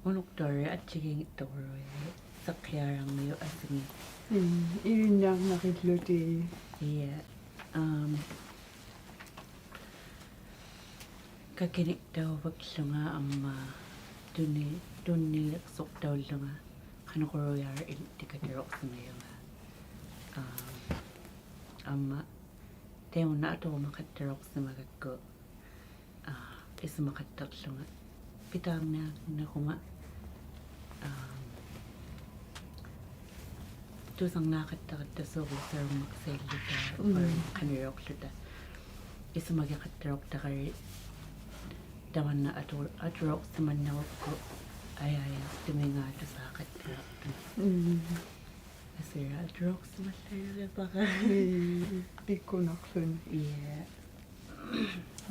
ᐅᓄᖅᑐᐊᓕ ᐊᔾᔨᒌᙱᑦᑐᕈᓗᐃ ᓴᖅᑭᔮᓛᕐᒥᔪᑦ ᐊᓯᖏᑦ. ᒻᒻ, ᐃᓕᓐᓂᐊᕐᓇᕆᓪᓗᑎᑦ. Yeah. ᐊᒻ, ᑲᑭᓂᒃᑕᐅᕙᒃᖢᖓ ᐊᒻᒪ ᑐᓂ-, ᑐᓂᓕᖅᓱᖅᑕᐅᓪᓗᖓ ᖃᓄᑯᕈᔮᕆᓪᓗᖅ ᑎᑭᑎᕈᖅᓯᒪᔪᖓ. ᐋ, ᐊᒻᒪ ᑕᐃᒪᓐᓇ ᐊᑐᕈᒪᖃᑦᑕᕈᖅᓯᒪᒐᒃᑯ, ᐋ, ᐃᓱᒪᖃᑦᑕᖅᖢᖓ ᐱᑖᕐᓂᐊᖅ ᓇᑯᒪ, ᐋ, ᑐᓴᕐᓈᖃᑦᑕᕋᑦᑕ ᓲᕐᓗ ᓴᓗᒻᒪᖅᓴᐃᓪᓗᑕ, ᒻᒻ. ᖃᓄᕐᓗᑕ. ᐃᓱᒪᒋᖃᑦᑕᕈᖅᑕᕋᓕ ᑕᒪᓐᓇ ᐊᑐ-, ᐊᑐᕈᖅᓯᒪᓐᓇᕋᒃᑯ ᐊᔭ, ᐊᔭ, ᑐᒥᖓ ᑐᓵᖃᑦᑕᕋᖅᑐᖓ. ᒻᒻ. ᐊᓯᕋ ᐊᑐᕈᖅᓯᒪᓪᓚᕆᕙᕋ. ᒻᒻ. ᐱᒃᑯᓇᖅᖢᓂ. ᐄ.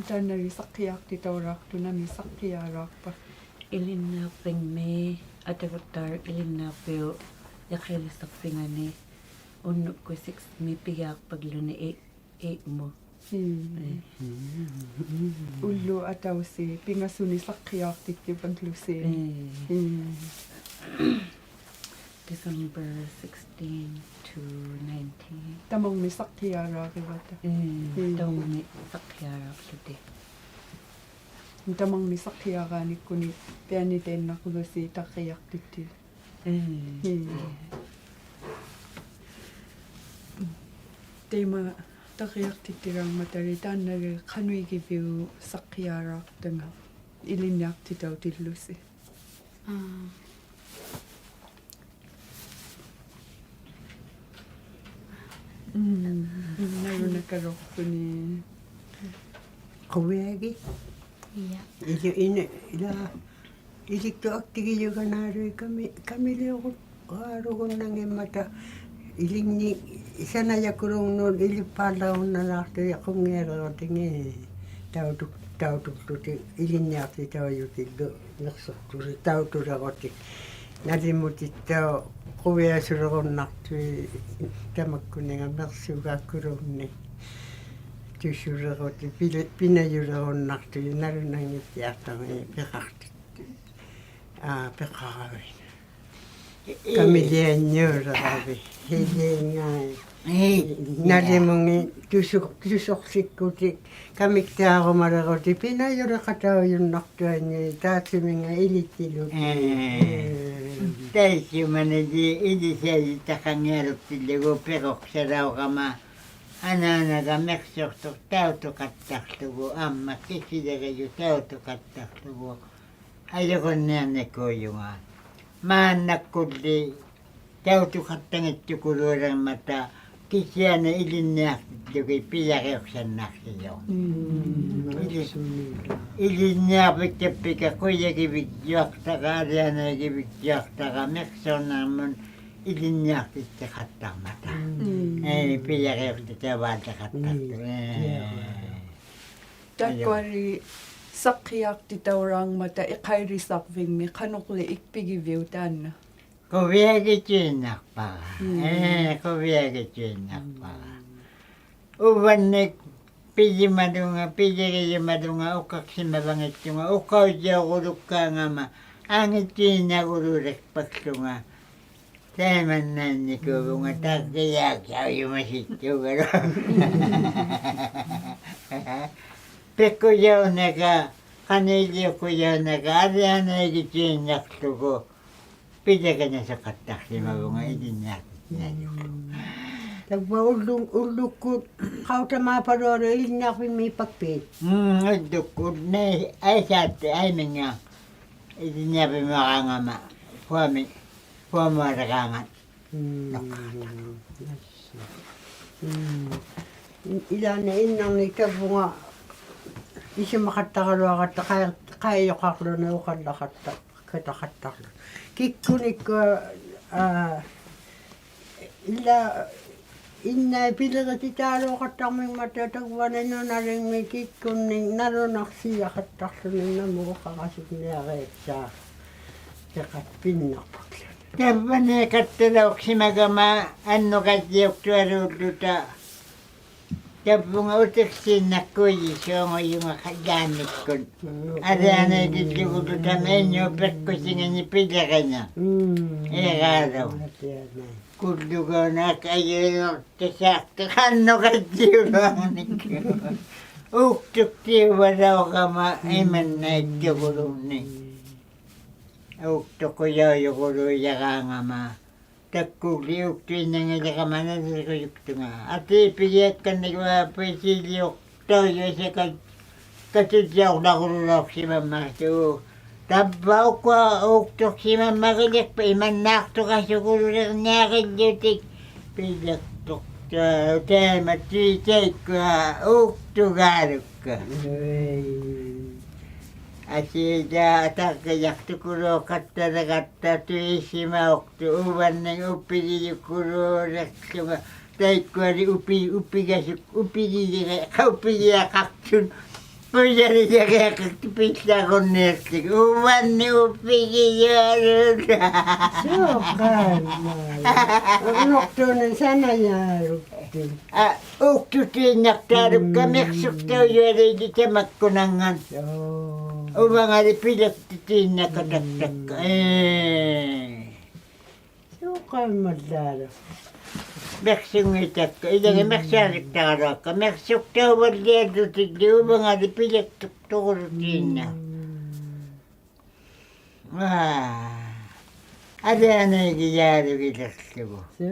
ᑖᓐᓇᓕ ᓴᖅᑭᔮᖅᑎᑕᐅᓛᖅᑐᑦ ᓇᒥ ᓴᖅᑭᔮᓛᖅᐸ? ᐃᓕᓐᓂᐊᕐᕕᖕᒥ ᐊᑕᒍᑦᑕᕐ ᐃᓕᓐᓂᐊᕐᕕᐅᒃ ᐃᖃᐃᓕᓴᕐᕕᖓᓂ ᐅᓐᓄᒃᑯᑦ six-ᒥ ᐱᒋᐊᖅᐸᒡᓗᓂ eight, eight-ᒧᑦ. ᒻᒻ. ᐄ. ᐅᓪᓗᖅ ᐊᑕᐅᓯᖅ ᐱᖓᓱᓂ ᓴᖅᑭᔮᖅᑎᑦᑎᕙᓪᓗᓯ. ᐄ. ᐄ. December sixteen to nineteen. ᑕᒪᕐᒥᒃ ᓴᖅᑭᔮᓛᕆᕙᑦ. ᐄ, ᒻᒻ. ᑕᒪᕐᒥᒃ ᓴᖅᑭᔮᓛᕐᓗᑎᑦ. ᑕᒪᕐᒥᒃ ᓴᖅᑭᔮᕌᓂᒃᑯᓂ ᐱᐊᓂ ᑕᐃᓐᓇᑯᓗᓯ ᑕᕐᕆᔭᖅᑎᑦᑎᑦ. ᐄ. ᐄ. ᑕᐃᒪ ᑕᕐᕆᔭᖅᑎᑦᑎᓛᕐᒪᑕᓕ ᑖᓐᓇᓕ ᖃᓄᐃᒋᕕᐅᒃ ᓴᖅᑭᔮᓛᖅᑕᖓ ᐃᓕᓐᓂᐊᖅᑎᑕᐅᑎᓪᓗᓯ? ᐋ. ᒻᒻ. ᓇᓗᓇᒃᑲᓗᒃᑯᓂ. ᖁᕕᐊᒋᑦ. ᐄᔭ. ᐃᓗ-, ᐃᓇ-, ᐃᓛ, ᐃᓕᒃᑐᐊᖅᑎᒋᔪᒐᓈᓗᐃᑦ ᑲᒥ-, ᑲᒥᓕᐅᕈᓐ-, ᕌᓗᒍᓐᓇᙱᒻᒪᑕ ᐃᓕᓐᓂ ᓴᓇᔭᑯᓗᖕᓄᑦ ᐃᓕᑉᐸᓪᓚᒍᓐᓇᓛᖅᑐᑦ ᖁᙱᐊᓕᕈᑎᖏ. ᑕᐅᑐᒃ-, ᑕᐅᑐᒃᑐᑎᒃ ᐃᓕᓐᓂᐊᖅᑎᑕᐅᔪᑎᓪᓗ ᒥᖅᓱᖅᑐᓕ ᑕᐅᑐᓕᕈᑎᒃ. ᓇᓕᒧᑎᑦᑕᐅᖅ ᖁᕕᐊᓱᓕᕈᓐᓇᖅᑐᐃᑦ ᑕᒪᒃᑯᓂᖓ ᒥᖅᓱᒐᒃᑯᓗᖕᓂᒃ. ᑐᓱᓕᕈᑎᒃ ᐱᓚ-, ᐱᓇᔪᓕᕈᓐᓇᖅᑐᐃᑦ ᓇᓗᓇᙱᑦᑎᐊᖅᑕᕐᒪᑦ ᐱᖃᖅᑎᑦᑎᒃ. ᐋ, ᐱᖃᕋᕕᑦ. ᑲᒥᓕᐊᓐᓂᐅᓕᕋᕕᑦ. ᕼᐃᓕᖓᐃ. ᕼᐃ. ᓇᓕᒧᖏᑦ ᑐᓱ-, ᑐᓱᖅᓯᒃᑯᑎᒃ. ᑲᒥᒃᑖᕈᒪᓕᕈᑎᒃ. ᐱᓇᔪᓕᖃᑕᐅᔪᓐᓇᖅᑐᐊᓐᓂ. ᑖᑦᓱᒥᖓ ᐃᓕᑎᓪᓗᑎᒃ. ᐄ. ᐄ. ᑕᐃᔅᓱᒪᓂᓕ ᐃᓕᓯᐊᔪᑦᑕᖃᙱᐊᓗᒃᑎᓪᓗᒍ ᐱᕈᖅᓴᓚᐅᕋᒪ. ᐊᓈᓇᒐ ᒥᖅᓱᖅᑐᖅ ᑕᐅᑐᖃᑦᑕᖅᑐᒍ, ᐊᒻᒪ ᑭᓯᓕᕆᔪᖅ ᑕᐅᑐᖃᑦᑕᖅᑐᒍ, ᐊᔪᕈᓐᓃᕐᓂᑰᔪᖓ. ᒫᓐᓇᒃᑯᓪᓕ ᑕᐅᑐᖃᑦᑕᙱᑦᑐᑯᓘᓕᕐᒪᑕ ᑭᓯᐊᓂ ᐃᓕᓐᓂᐊᖅᑎᓪᓗᒋᑦ ᐱᔭᕆᐅᖅᓴᓐᓇᖅᓯᔪᖅ. ᒻᒻ. ᐃᓕ-, ᐃᓕᓐᓂᐊᕐᕕᒃᑲᑉᐱᑲ ᖁᔭᒋᕕᒡᔪᐊᖅᑕᕋ, ᐊᓕᐊᓇᐃᒋᕕᒡᔪᐊᖅᑕᕋ, ᒥᖅᓱᕐᓂᕐᒧᑦ ᐃᓕᓐᓂᐊᖅᑎᑦᑎᖃᑦᑕᕐᒪᑕ. ᒻᒻ. ᐄ, ᐱᔭᕆᐅᖅᑎᑕᕙᓪᓕᖃᑦᑕᖅᑐᖅ. ᒻᒻ. ᐄ. ᑕᒃᑯᐊᓕ ᓴᖅᑭᔮᖅᑎᑕᐅᓛᕐᒪᑕ ᐃᖃᐃᓕᓴᕐᕕᖕᒥ ᖃᓄᕐᓕ ᐃᒃᐱᒋᕕᐅᒃ ᑖᓐᓇ? ᖁᕕᐊᒋᑦᑐᐃᓐᓇᖅᐸᕋ. ᒻᒻ. ᐄ, ᖁᕕᐊᒋᑦᑐᐃᓐᓇᖅᐸᕋ. ᒻᒻ. ᐅᕙᓐᓂᒃ ᐱᔨᒪᓗᖓ, ᐱᔨᒋᔨᒪᓗᖓ ᐅᖃᖅᓯᒪᕙᙱᑦᑐᖓ, ᐅᖃᐅᔾᔭᐅᒍᓗᒃᑳᖓᒪ, ᐊᖏᑦᑐᐃᓐᓇᒍᓗᓕᖅᐸᒃᖢᖓ. ᑕᐃᒪᓐᓇᐃᓐᓂᑰᕗᖓ, ᒻᒻ. ᑕᕐᕆᔮᒃᓴᐅᔪᒪᓯᑦᑐᒐᓗᐊᖅ. ᐱᖁᔭᐅᓇᕋ, ᖃᓄᐃᓕᐅᖁᔭᐅᓇᕋ, ᐊᓕᐊᓇᐃᒋᑦᑐᐃᓐᓇᖅᖢᒍ. ᐱᔭᕆᓇᓱᖃᑦᑕᖅᓯᒪᕗᖓ ᐃᓕᓐᓂᐊᖅᑎᑦᑎᐊᔪᒍ. ᑕᕝᕙ ᐅᓪᓗ-, ᐅᓪᓗᒃᑯᑦ ᖃᐅᑕᒫᐸᓗᐊᓗᒃ ᐃᓕᓐᓂᐊᕐᕕᖕᒦᒃ ᐸᒃᐱᑦ. ᒻᒻ, ᐅᓪᓗᒃᑯᑦ ᓇᐃ ᐊᐃᓴᑦᑎ ᐊᐃᒥᙵ ᐃᓕᓐᓂᐊᕐᕕᒻᒪᕌᖓᒪ ᖁᐊᒥ, ᖁᐊᒧᐊᓕᕌᖓᑦ. ᒻᒻ. ᓄᖅᑲᖅᑕᖅ. ᒻᒻ. ᐃᓛᓐᓂ ᐃᓐᓇᕐᓂᒃ ᑕᕝᕗᖓ ᐃᓱᒪᖃᑦᑕᕋᓗᐊᕋᑦᑕ ᖃᐃ-, ᖃᐃᔪᖃᕐᓗᓂ ᐅᖃᓪᓚᖃᑦᑕ-, ᖃᑦᑕᖃᑦᑕᕐᓗ. ᑭᒃᑯᓂᒃᑯᐊ, ᐋ, ᐃᓛ ᐃᓐᓇᐃᑦ ᐱᓕᕆᑎᑖᓘᖃᑦᑕᕐᒥᖕᒪᑕ ᑕᕝᕙᓂ ᓄᓇᓕᖕᒥ ᑭᒃᑯᓐᓂᒃ ᓇᓗᓇᖅᓯᔭᖃᑦᑕᕐᓗᓂ ᓇᒧᑦ ᐅᖃᕋᓱᖕᓂᐊᕆᐊᒃᓴᖅ. ᑕᕝᕙᓂ ᑲᑦᑕᓚᐅᖅᓯᒪᒐᒪ ᐊᓐᓄᕋᔾᔨᐅᒃᑐᐊᓘᓪᓗᑕ. ᑕᕝᕗᖓ ᐅᑎᖅᓯᓐᓇᖅᑰᔨᓲᖑᔪᖓ ᖃᓪᓚᓐᓂᒃᑯᑦ. ᒻᒻ. ᐊᓕᐊᓇᐃᒋᓪᓗᒍᓗᑕ ᒪᐃᓐᓅᑉ ᐱᖅᑯᓯᖏᓐᓂ ᐱᓕᕆᖓ. ᒻᒻ. ᐃᕌᓗᒃ. ᐊᓕᐊᓇᐃ. ᑯᓪᓗᒐᐅᓇ ᐊᖏᔪᖅ ᑕᓴᖅᑕ ᖃᓄᕋᔾᔨᐅᓗᐊᕐᓂᒃ. ᐆᒃᑐᒃᑎᐅᕙᓚᐅᕋᒪ ᐃᒪᓐᓇᐃᑦᑐᑯᓘᓐᓃᑦ. ᐆᒃᑐᖁᔭᐅᔪᑯᓘᔭᕌᖓᒪ. ᑕᒃᑯᒡᓕ ᐆᒃᑐᐃᓐᓇᙱᓕᕋᒪ ᓇᓕᒍᔪᒃᑐᖓ. ᐊᑏ ᐱᒋᐊᒃᑲᓐᓂᒃ ᐅᐊᐱᓯᓕᐅᖅ ᑕᐅᔪᐊᓴᑲ ᑲᑐᔾᔭᐅᓚᑯᓗᓚᐅᖅᓯᒪᒻᒪᖅᑐ. ᑕᕝᕙᐅᒃᑯᐊ ᐆᒃᑐᖅᓯᒪᒻᒪᕆᓕᖅᐸ ᐃᒪᓐᓇᖅᑐᖃᓱᑯᓗᓕᕐᓂᐊᕆᓪᓗᑎᒃ. ᐱᓕᖅᑐᖅ ᑕ-, ᑕᐃᒪ ᑏ-, ᑕᐃᒃᑯᐊ ᐆᒃᑐᒑᓗᒃᑲ. ᐊᓯᓚ ᑕᕐᕆᔭᖅᑐᑯᓗᖃᑦᑕᓕᕋᑦᑕ ᑐᐃᓯᒪᐅᖅᑐ ᐅᕙᓐᓂᒃ ᐅᐱᒋᔪᑯᓗᓕᖅᖢᖓ. ᑕᐃᒃᑯᐊᓕ ᐅᐱ-, ᐅᐱᒐᓱᒃ-, ᐅᐱᒋᔨᕆ-, ᐅᐱᒋᔭᖃᖅᑐᑦ. ᐅᔭᓕᔭᕆᐊᖃᖅᑐᑦ ᐱᓪᓚᒍᓐᓃᖅᑐᒃ. ᐅᕙᓐᓂᒃ ᐅᐱᒋᔪᐊᓘᓚ. ᓲᖃᐃᒻᒪᓗ. ᐅᓄᖅᑐᓂᒃ ᓴᓇᔮᓗᒃᑐᑦ. ᐋ, ᐆᒃᑐᑦ ᑏᓐᓇᖅᑖᓗᒃᑲ ᒻᒻ. ᒥᖅᓱᒃᑕᐅᔪᐊᓕᓕ ᑕᒪᒃᑯᓇᙵᑦ. ᐆ. ᐅᕙᖓᓕ ᐱᓕᖅᑐᑦ ᑏᓐᓇᖃᑦᑕᖅᑕᒃᑲ. ᒻᒻ. ᐄ. ᓲᖃᐃᒻᒪᓪᓚᓗ. ᒥᖅᓱᙱᑕᒃᑲ, ᐃᓚᖏᑦ ᒻᒻ. ᒥᖅᓴᓕᒃᑕᕋᓗᐊᒃᑲ, ᒥᖅᓱᒃᑕᐅᕙᓪᓕᐊᓪᓗᑎᒡᓕ ᐅᕙᖓᓕ ᐱᓕᖅᑐᖅᑐᑯᓗᒃ ᑏᓐᓇ. ᒻᒻ. ᐋ. ᐊᓕᐊᓇᐃᒋᔮᓗᒋᓕᖅᖢᒍ. ᓲᖃᐃ.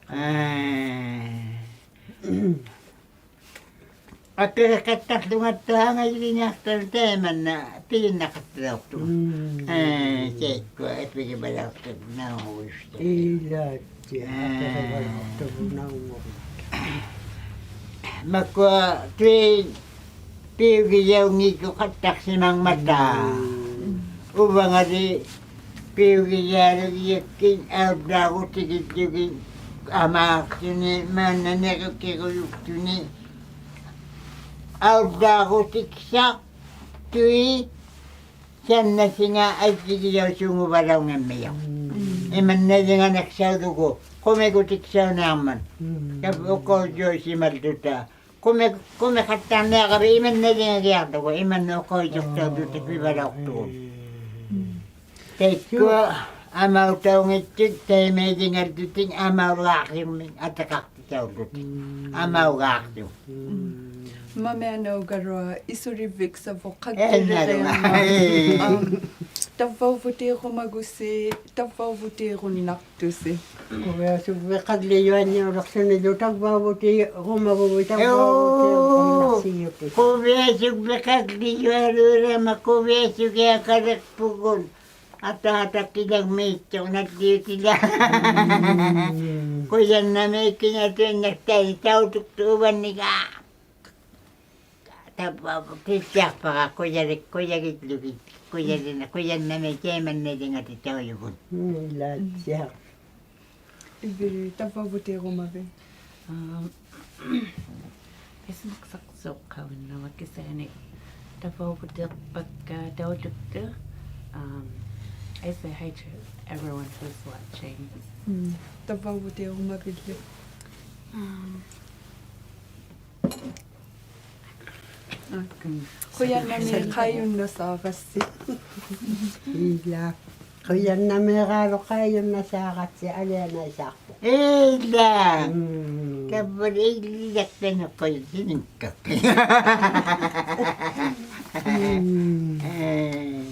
ᐋ. ᐊᐱᕆᖃᑦᑕᖅᖢᖓᑦᑕ ᐊᖓᔪᓕᓐᓂᐊᖅᑕᓗ ᑕᐃᒪᓐᓇ ᐱᔪᓐᓇᖃᑦᑕᓚᐅᖅᑐᒍ. ᒻᒻ. ᐄ, ᑕᐃᒃᑯᐊ ᐃᐱᕆᕙᓚᐅᖅᑕᒍ ᓇᐅᒃ ᐅᔪᖅᑕᕋ. ᐃᓛᒃᑭᐊ, ᐄ. ᐊᐱᕆᕙᓚᐅᖅᑕᒍ ᓇᐅᒃ. ᒪᑯᐊ ᑐᐃ ᐱᐅᒋᔭᐅᙱᒃᑯᖃᑦᑕᖅᓯᒪᖕᒪᑕ. ᒻᒻ. ᐅᕙᖓᓕ ᐱᐅᒋᔮᓗᒋᔭᒃᑭᑦ ᐊᐅᓪᓛᒍᑎᒋᓪᓗᒋᑦ ᐊᒫᖅᑐᓂ ᒫᓐᓇ ᓂᕆᐅᑭᕈᔪᒃᑐᓂ ᐊᐅᓪᓛᒍᑎᒃᓴᖅᑐᐃ ᓴᓐᓇᓯᖓ ᐊᔾᔨᒋᔭᐅᓲᖑᕙᓚᐅᙱᒻᒥᔪᖅ. ᒻᒻ. ᐃᒪᓐᓇᓕᖓᓇᒃᓴᐅᓪᓗᒍ ᖁᒥᒍᑎᒃᓴᐅᓂᐊᕐᒪᑦ. ᒻᒻ. ᑕᑉ ᐅᖃᐅᔾᔭᐅᓯᒪᓪᓗᑕ. ᖁᒥ-, ᖁᒥᖃᑦᑕᕐᓂᐊᕋᕕᑦ ᐃᒪᓐᓇᓕᖓᒋᐊᖅᑐᒍ, ᐃᒪᓐᓇ ᐅᖃᐅᔾᔭᐅᖅᑕᐅᓪᓗᑕ ᐱᕙᓚᐅᖅᑐᒍ. ᒻᒻ. ᑕᐃᒃᑯᐊ ᐊᒪᐅᑕᐅᙱᑦᑐᑦ, ᑕᐃᒪᐃᓕᖓᓪᓗᑎᒃ, ᐊᒪᐅᓛᕐᔪᖕᒥᒃ ᐊᑕᖃᖅᑎᑕᐅᓪᓗᑎᒃ. ᒻᒻ. ᐊᒪᐅᓛᕐᔪᖅ. ᒻᒻ. ᒪᒥᐊᓇᐅᒐᓗᐊᖅ ᐃᓱᓕᕝᕕᒃᓴᕗᖅ ᐄ, ᖃᒡᓕᕆᐊᖓ. ᓇᓗᖓ. ᐄ. ᐊᒻ, ᑕᕝᕙᐅᕗᑏᕈᒪᒍᓯ, ᑕᕝᕙᐅᕗᑏᕈᓐᓇᖅ ᑐᓯ. ᖁᕕᐊᓱᕝᕕᖃᓪᓕᔪᐊᓐᓂᐅᓕᖅᖢᓂᓗ ᑕᕝᕙᐅᕗᑏᕈᒪᕗᕕᑦ ᑕᕝᕙᐅᕗᑏᕈᒪᖅᓯᔪᑎᑦ. ᖁᕕᐊᓱᕝᕕᖃᓪᓕᔪᐊᓘᓕᕋᒪ ᖁᕕᐊᓱᒋᐊᖃᓕᖅᐳᒍᑦ. ᐊᑖᑕᑭᓚᖕᒦᑦᑐᖅ ᓇᓪᓕᐅᑎᓛᒃ. ᒻᒻ. ᖁᔭᓐᓇᒦᒃᑭᖓ ᑐᐃᓐᓇᖅᑕᐃ ᑕᐅᑐᒃᑐ ᐅᕙᓐᓂᒃ. ᑕᕝᕙ-, ᑎᑦᑎᐊᖅᐸᕋ ᖁᔭᓕ-, ᖁᔭᒋᓪᓗᒋᑦ, ᖁᔭᓕᓇ-, ᖁᔭᓐᓇᒦᒃ ᑕᐃᒪᓐᓇᓕᖓᑎᑕᐅᔪᒍᑦ. ᒻᒻ, ᐃᓛᑦᓯᐊᖅ. ᐃᕝᕕᓪᓕ ᑕᕝᕙᐅᕗᑏᕈᒪᕕᑦ? ᐋ, ᐃᓱᒪᒃᓴᖅᓱᖅᑲᐅᓐᓇᕙ ᑭᓯᐊᓂ ᑕᕝᕙᐅᕗᑏᖅᐸᒃᑲ ᑕᐅᑐᒃᑐ. Um, I say hi to everyone who's watching. ᒻᒻ, ᑕᕝᕙᐅᕗᑏᕈᒪᕕᓪᓕ? Um, ᖁᔭᓐᓇᒦᒃ ᖃᐃᔪᓐᓇᓵᕋᔅᓯ. ᐃᓛ. ᖁᔭᓐᓇᒦᕌᓗᒃ ᖃᐃᔪᓐᓇᓵᕋᔅᓯ ᐊᓕᐊᓇᐃᓵᖅᐳᖅ. ᐃᓛ. ᒻᒻ. ᑕᕝᕙᓕ ᐃᓕᓕᓚᒃᐱᓂᖅ ᖁᔭᓐᓂᒃᑲ. ᒻᒻ. ᐄ.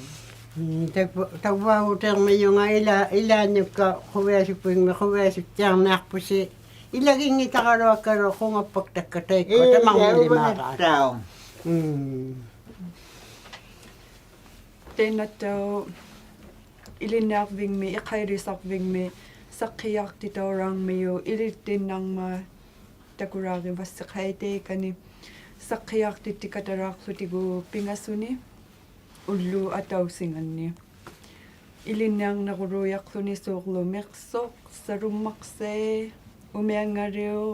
ᒻᒻ, ᑕᕝᕙ-, ᑕᕝᕙᐅᕗᑏᕐᒥᔪᖓ ᐃᓛ-, ᐃᓛᓐᓂᒃᑲ ᖁᕕᐊᓱᒃᐳᐃᖕᒥ ᖁᕕᐊᓱᑦᑎᐊᕐᓂᐊᖅᐳᓯ. ᐃᓚᒋᙱᑕᕋᓗᐊᒃᑲᓗ ᖁᖓᑉᐸᒃᑕᒃᑲ ᑕᐃᒃᑯᐊ ᐄ, ᑕᒪᕐᒥᓕᒫᕋ. ᑕᐅ. ᒻᒻ. ᑕᐃᓐᓇᑦᑕᐅᖅ ᐃᓕᓐᓂᐊᕐᕕᖕᒥ, ᐃᖃᐃᓕᓴᕐᕕᖕᒥ, ᓴᖅᑭᔮᖅᑎᑕᐅᓛᕐᒥᔪᖅ ᐃᓕᑦᑎᓐᓇᕐᒪᑦ ᑕᑯᓛᕆᕙᔅᓯᖃᐃ ᑕᐃᑲᓂ ᓴᖅᑭᔮᖅᑎᑦᑎᑲᑕᓛᖅᖢᑎᒍ ᐱᖓᓱᓂ ᐅᓪᓗᖅ ᐊᑕᐅᓯᖓᓐᓂ. ᐃᓕᓐᓂᐊᕐᓂᕈᓘᔭᖅᖢᓂ ᓲᕐᓗ ᒥᖅᓱᖅ, ᓴᓗᒻᒪᖅᓰᑦ, ᐅᒥᐊᙵᓕᐅᖅ,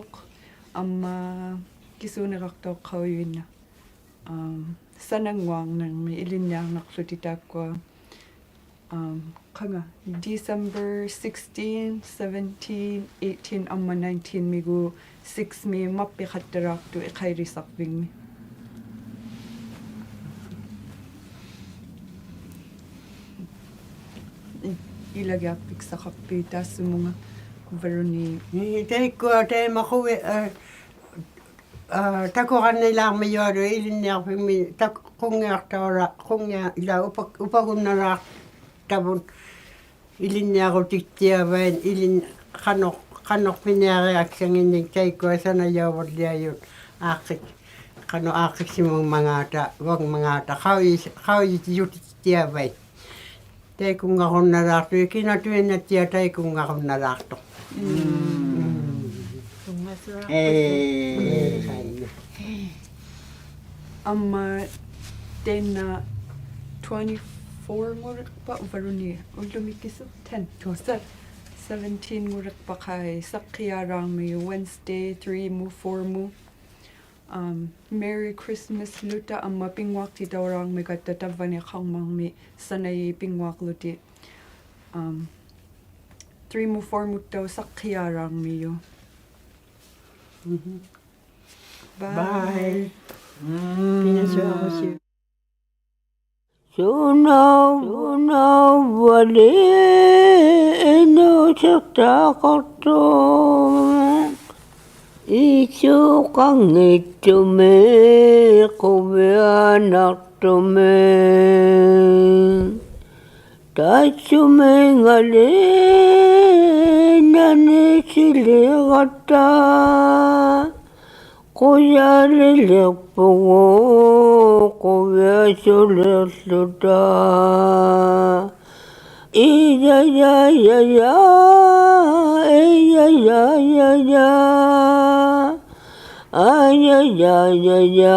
ᐊᒻᒪ ᑭᓲᓂᕋᖅᑕᐅᖅᑲᐅᔪᐃᓐᓇᖅ. ᐊᒻ, ᓴᓇᙳᐊᕐᓂᕐᒥ ᐃᓕᓐᓂᐊᕐᓂᖅᖢᑎᒃ ᑖᒃᑯᐊ, ᐊᒻ, ᖃᖓ, December sixteen, seventeen, eighteen ᐊᒻᒪ nineteen-ᒥᒎᖅ six-ᒥ ᒪᑉᐱᖃᑦᑕᓛᖅᑐᖅ ᐃᖃᐃᓕᓴᕐᕕᖕᒥ. ᐃᓚᒋᐊᐱᒃᓴᖃᖅᐱᑦ ᑖᔅᓱᒧᖓ ᕙᓗᓂ. ᐄ, ᑕᐃᒃᑯᐊ ᑕᐃᒪ ᖁᕕ-, ᐊ, ᐋ, ᑕᑯᕋᓐᓂᓛᕐᒥᔪᐊᓗᐃᑦ ᐃᓕᓐᓂᐊᕐᕕᖕᒥ ᑕᒃ-, ᖁᙱᐊᖅᑕᐅᓚ-, ᖁᙱᐊ-, ᐃᓛ ᐅᐸ-, ᐅᐸᒍᓐᓇᓛᖅᑕᕗᑦ ᐃᓕᓐᓂᐊᕈᑎᑦᑎᐊᕙᐃᑦ ᐃᓕᓐ-, ᖃᓄᖅ, ᖃᓄᖅ ᐱᓂᐊᕆᐊᒃᓴᖏᓐᓂᒃ ᑕᐃᒃᑯᐊ ᓴᓇᔭᐅᕙᓪᓕᐊᔪᑦ ᐋᖅᑭᒃ-, ᖃᓄᖅ ᐋᖅᑭᒃᓯᒪᖕᒪᖔᑕ, ᕙᖕᒪᖔᑕ, ᖃᐅᔨ-, ᖃᐅᔨᑎᔪᑎᑦᑎᐊᕙᐃᑦ. ᑕᐃᑯᙵᕈᓐᓇᓛᖅᑐᖅ, ᑭᓇᑐᐃᓐᓇᑦᑎᐊᖅ ᑕᐃᑯᙵᕈᓐᓇᓛᖅᑐᖅ. ᒻᒻ. ᒻᒻ. ᑐᙵᓱᐊᖅ. ᐄ. ᐊᒻᒪ ᑕᐃᓐᓇ twenty-four-ᖑᓕᖅᐸᑦ ᐅᕝᕙᓘᓐᓃᑦ ᐅᓪᓗᒥ ᑭᓱ, ten, tw-, se-, seventeen-ᖑᓕᖅᐸᖃᐃ ᓴᖅᑭᔮᓛᕐᒥᔪᖅ Wednesday, three-ᒧᑦ, four-ᒧᑦ. ᐊᒻ, Merry Christmas-ᓗᑕ ᐊᒻᒪ ᐱᙳᐊᖅᑎᑕᐅᓛᕐᒥᒐᑦᑕ ᑕᕝᕙᓂ ᖃᐅᒻᒪᕐᒥ ᓴᓇᐃ ᐱᙳᐊᖅᖢᑎᒃ. ᐊᒻ, three-ᒧᑦ four-ᒧᑦᑕᐅᖅ ᓴᖅᑭᔮᓛᕐᒥᔪᖅ. ᒻᕼᒻ. Bye. Bye. ᒻᒻ. ᐱᓇᓱᐊᕈᓯᐅᒃ. ᓱᓇᐅᕗᓪᓕ ᐃᓅᓯᖅᑕᖃᖅᑐᖅ, ᐃᓱᖃᙱᑦᑐᒥᒃ ᖁᕕᐊᓇᖅᑐᒥᒃ. ᑕᐃᔅᓱᒥᖓᓕ ᓇᓂᓯᓕᕋᑦᑕ ᖁᔭᓕᓕᖅᐳᒍᑦ ᖁᕕᐊᓱᓕᖅᖢᑕ. ᐃᔭᔭᔭᔭ, ᐃᔭᔭᔭᔭ, ᐊᔭᔭᔭᔭ,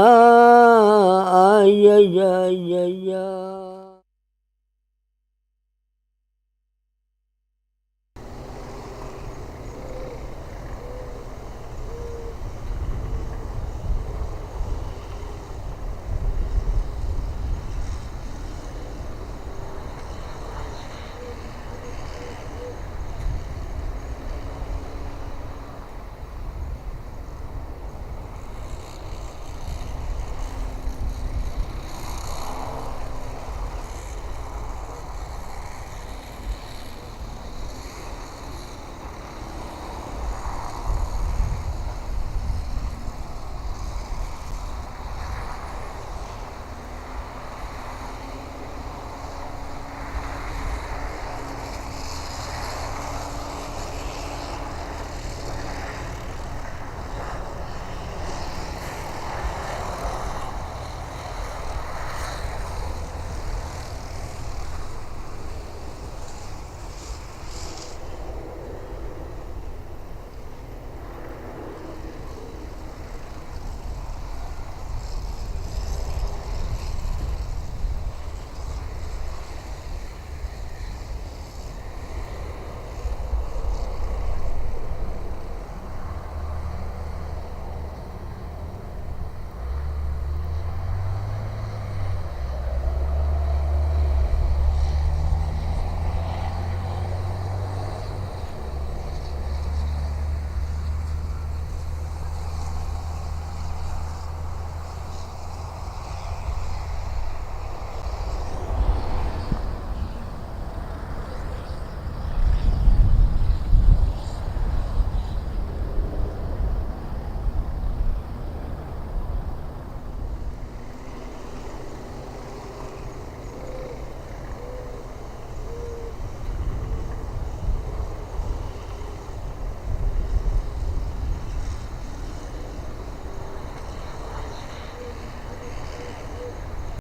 ᐊᔭᔭᔭᔭ.